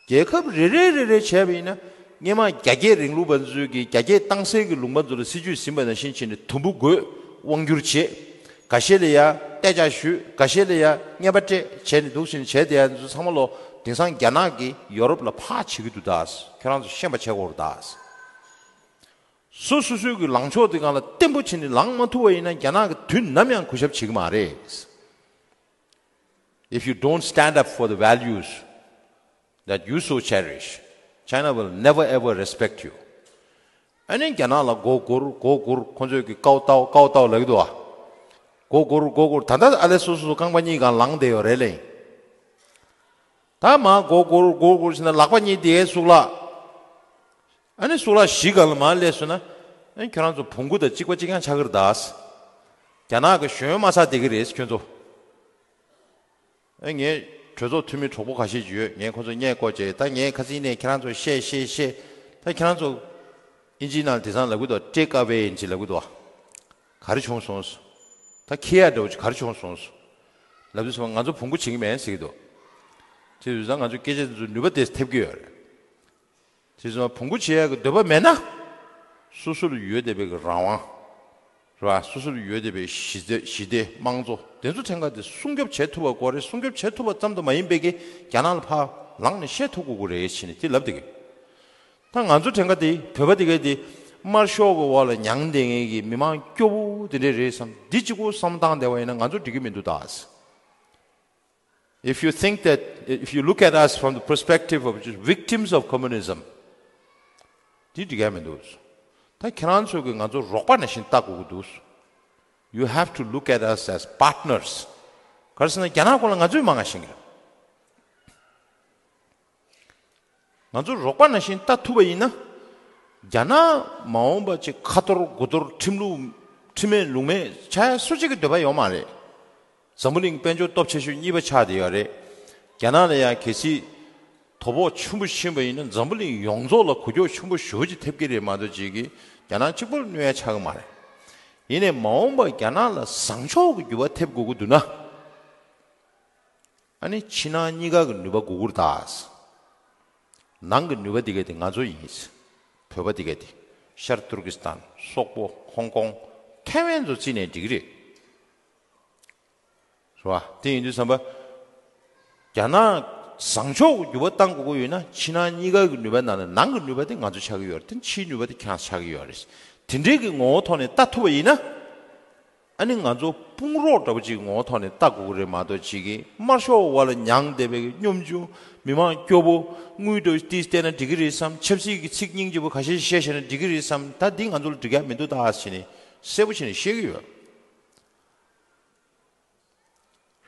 རྒྱལ་ཁབ་རེ་རེ་རེ་རེ་བྱས་པ་ཡིན་ན་སྔོན་མ་རྒྱ་སྐྱེད་རིང་ལུགས་པ་ཚོས་ཀྱི་རྒྱ་སྐྱེད་བཏང་སའི་གི་ལུང་པ་ཚོ་ལ་སྲིད་ཇུས་ཟིན་པ་ནང་བཞིན་བྱས་ནས་དུམ་བུ་བགོས་དབང་བསྒྱུར་བྱེད། འགའ་ཤས་ལ་ཡ་གཏད་འཇགས་ཞུས། འགའ་ཤས་ལ་ཡ་རྔན་པ་སྤྲད་བྱས་ནས་འདུག་ཟིན་བྱས་བསྡད་ཡ་ཚོ་ཚང་མ་ལོ་དེང་སང་རྒྱ་ནག་གིས་ཡོ་རོབ་ལ་ཕར་བྱེད་ཀྱི་འདུག་ད། ཁྱོད་རང་ཚོ་ཤེས་པ་བྱེད་དགོས་རེད་ད། སོ་སོ་སོའི་གི་ལངས་ཕྱོགས་དེ་སྒང་ལ་བརྟན་པོ་བྱས་ནས་ལངས་མ་ཐུབ་པ་ཡིན་ན་རྒྱ་ནག་གིས་དུས་ནམ་ཡང་གུས་ཞབས་བྱེད་ཀྱི་མ་རེད། If you don't stand up for the values that you so cherish, China will never ever respect you. ཨ་ནི་རྒྱ་ནག་ལ་མགོ་སྒུར་མགོ་སྒུར་ཁོ་ཚོས་ཀྱི་ཀའོ་ཏའོ་ཀའོ་ཏའོ་ལབ་ཀྱི་འདུག་ཨ། མགོ་སྒུར་མགོ་སྒུར་ད་ལྟ་ཨ་ལེ་སོ་སོ་སོ་རྐང་པ་གཉིས་སྒང་ལངས་བསྡད་ཡོད་རེད་ལེ། ད་མ་མགོ་སྒུར་མགོ་སྒུར་བྱས་ན་ལག་པ་གཉིས་དེའི་གཙུག་ལག་ཨ་ནི་གཙུག་ལག་བཞི་སྒང་ལ་མར་སླེབས་སོང་ན། ཨ་ནི་ཁྱོད་རང་ཚོ་བོང་གུ་དང་གཅིག་པ་གཅིག་རྐྱང་ཆགས་ཀྱི་རེད་ད། རྒྱ་ནག་གི་གཞོན་མ་ཚར་བསྡད་ཀྱི་རེད་ཁྱོད་ཚོ། ཨ་ངས་གྲོས་ཚོགས་འཐུས་མི་གྲོགས་པོ་ཁ་ཤས་ཅིག་ཡོད། ངས་ཁོ་ཚོ་སྙད་བཀོད་བྱས། ད་ངས་ཁ་སང་ནས་ཁྱེད་རང་ཚོ་བཤད་བཤད་བཤད། ད་ཁྱེད་རང་ཚོ་ཨིན་ཇིའི་ནང་དེང་སང་ལབ་ཀྱི་འདུག་ཊེག་ཨ་ཝེ་ཡིན་ཅིག་ལབ་ཀྱི་འདུག་ག་རེ་བྱུང་སོང་། ད་ཁྱེད་ཡ་འདྲ་བོ་ཅིག་ག་རེ་བྱུང་སོང་། ལབ་དུས་ཙམ་པ་ང་ཚོ་བོང་གུ་བྱེད་ཀྱི་མེད་ཟེར་གྱི་འདུག་དེ་དུས་ཙང་ང་ཚོ་སྐད་ཆ་དེ་ཚོ་ནུས་པ་དེ་ཐེབས་ཀྱི་ཡོད་རེད། དེ་ཚོ་བོང་གུ་བྱེད་ཡག་གི་འདོད་པ་མེད་ན། སོ་སོ་ལ་ཡོད་བསྡད་པའི་གི་རང་དབང་། རེད་བ། སོ་སོ་ལ་ཡོད་བསྡད་པའི་ཞི་བདེ་ཞི་བདེ་དམངས་གཙོ་དེ་ཚོ་ཕྲན་ཁ་དེ་སྲུང་སྐྱོབ་བྱེད་ཐུབ་པ་དགོས་རེད། སྲུང་སྐྱོབ་བྱེད་ཐུབ་པ་ཙམ་དུ་མ་ཡིན་པའི་གི་རྒྱ་ནག་ལ་ཕར་ལངས་ནས་བཤད་ཐུབ་དགོས་ཀྱི་རེད་ཟེར་ནས་དེ་ལབ་བསྡད་གི། ད་ང་ཚོ་ཕྲན་ཁ་དེ་བོད་པ་དེ་ག་དེ་དམར་ཤོག་གི་འོག་ལ་མྱངས་བསྡད་མཁན་གི་མི་མང་སྐྱོ་བོ་དེ་འདྲས་རེད་བསམ། འདི་གཅིག་པོ་བསམ་བཏང་བསྡད་པ་ཡིན་ན་ང་ཚོ་འགྲིག་གི་མི་འདུག་ད། If you think that, if you look at us from the perspective of just victims of communism, དེ་འགྲིག་ཡ་མི་འདུག་ད་ཁྱེད་རང་ཚོ་གིས་ང་ཚོ་རོགས་པ་ནང་བཞིན་ལྟ་དགོས་ཀྱི་འདུག You have to look at us as partners. ག་རེ་ཟེར་ན་རྒྱ་ནག་ཁོ་ལ་ང་ཚོས་མང་ང་ཤེས་ཀྱི་རེད། ང་ཚོ་རོགས་པ་ནང་བཞིན་ལྟ་ཐུབ་པ་ཡིན་ན། རྒྱ་ནག་མ་འོངས་པ་ཅིག་ཁ་འཐོར་དགུ་འཐོར་ཁྲིམས་ལུགས་ཁྲིམས་མེད་ལུགས་མེད་ཆགས་ཡ་སུ་གཅིག་གི་འདོད་པ་ཡོད་མ་རེད། འཛམ་བུ་གླིང་དཔལ་འབྱོར་སྟོབས་ཆེ་ཤོས་གཉིས་པ་ཆགས་བསྡད་ཡོད་རེད། རྒྱ་ནག་ལ་ཡང་གལ་སྲིད་དོ་ཕོག་ཆེན་པོ་ཕྱིན་པ་ཡིན་ན་འཛམ་བུ་གླིང་ཡོངས་རྫོགས་ལ་གོ་རྒྱུ་ཆེན་པོ་ཞེ་པོ་ཅིག་ཐེབས་ཀྱི་རེད་མ་གཏོགས་ཅིག་གིས་རྒྱ་ནག་གཅིག་པུར་གནོད་ཡ་ཆགས་ཀྱི་མ་རེད། ཡིན་ནའི་མ་འོངས་པར་རྒྱ་ནག་ལ་བཟང་ཕྱོགས་ཀྱི་འགྱུར་བ་ཐེབས་དགོས་ཀྱི་འདུག་ན། ཨ་ནི་ཕྱི་ནང་གཉིས་ཀ་གི་ནུས་པ་དགོས་ཀྱི་རེད་ད། ནང་གི་ནུས་པ་འདི་ག་དེ་ང་ཚོ་ཡིན། བོད་པ་འདི་ག་དེ། ཤར་ཏུར་ཀི་སི་ཐན། སོག་པོ། ཧོང་ཀོང་། ཐའེ་ཝན་ཚོ་བརྩིས་ནས་འགྲིག་གི་རེད། རེད་བ། དེ་ཡིན་དུས་ཙམ་པ། རྒྱ་ནག་བཟང་ཕྱོགས་ཀྱི་འགྱུར་བ་བཏང་དགོས་ཀྱི་ཡོད་ན་ཕྱི་ནང་གཉིས་ཀ་གི་ནུས་པ་ནང་ནས་ནང་གི་ནུས་པ་དེ་ང་ཚོ་ཆགས་ཀྱི་ཡོད་རེད། དེ་ཕྱིའི་ནུས་པ་དེ་ཁྱེད་རང་ཆགས་ཀྱི་ཡོད་རེད། དེ་འདྲའི་གི་ངོ་བོ་ཐོག་ནས་ལྟ་ཐུབ་པ་ཡིན་ན། ཨ་ནི་ང་ཚོ་དཔུང་རོགས་འདྲ་པོ་ཅིག་ངོ་བོ་ཐོག་ནས་ལྟ་དགོས་ཀྱི་རེད་མ་གཏོགས་ཅིག་གིས་དམར་ཤོག་འོག་ལ་མྱངས་བསྡད་པའི་གི་སྙོམ་ཆུང་མི་མང་སྐྱོ་པོ་དངུལ་འདྲ་པོ་ཏིས་བལྟས་ན་འགྲིག་གི་རེད་བསམ། ཆབ་སྲིད་ཀྱི་ཚིག་སྙིང་རྗེ་པོ་ཁ་ཤས་ཤིག་བཤད་བཤད་ན་འགྲིག་གི་རེད་བསམ། ད་འདི་ང་ཚོ་ལ་འགྲིག་ཡ་མི་འདུག་ད་ཟེར་ནས་གསལ་པོ་བྱས་ནས་བཤད་ཀྱི་ཡོད།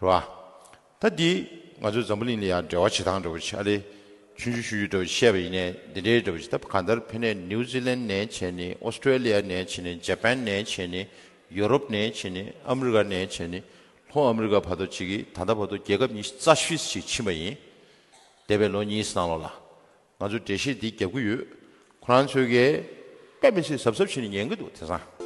རེད་བ། ད་འདི་ང་ཚོའི་འཛམ་བུ་གླིང་ལ་ཡང་འབྲེལ་བ་བྱེད་སྟངས་འདྲ་པོ་ཅིག་ཨ་ལེ། ཆུང་ཆུང་ཆུང་ཆུང་འདྲ་པོ་བཤད་པ་ཡིན་ནའི་འདི་འདྲའི་འདྲ་པོ་ཅིག་ད་གང་ལྟར་ཕ་ནས་ནིའུ་ཛི་ལན་ནས་བྱས་ནས། ཨོ་སི་ཀྲེ་ལི་ཡ་ནས་བྱས་ནས། ཇ་པན་ནས་བྱས་ནས། ཡོ་རོབ་ནས་བྱས་ནས། ཨ་མི་རི་ཀ་ནས་བྱས་ནས། ལྷོ་ཨ་མི་རི་ཀ་བར་དུ་ཅིག་གིས་ད་ལྟ་བར་དུ་རྒྱལ་ཁབ་ཉི་ཤུ་རྩ་བཞི་ཞིག་ཕྱིན་པ་ཡིན། འདས་པའི་ལོ་གཉིས་ནང་ལོགས་ལ། ང་ཚོ་འགྲེལ་བཤད་འདི་རྒྱབ་ཀྱི་ཡོད། ཁོ་རང་ཚོས་ཀྱིས་དཔེ་མི་སྲིད་གཟབ་གཟབ་བྱས་ནས་ཉན་གྱི་འདུག་དེང་སང་།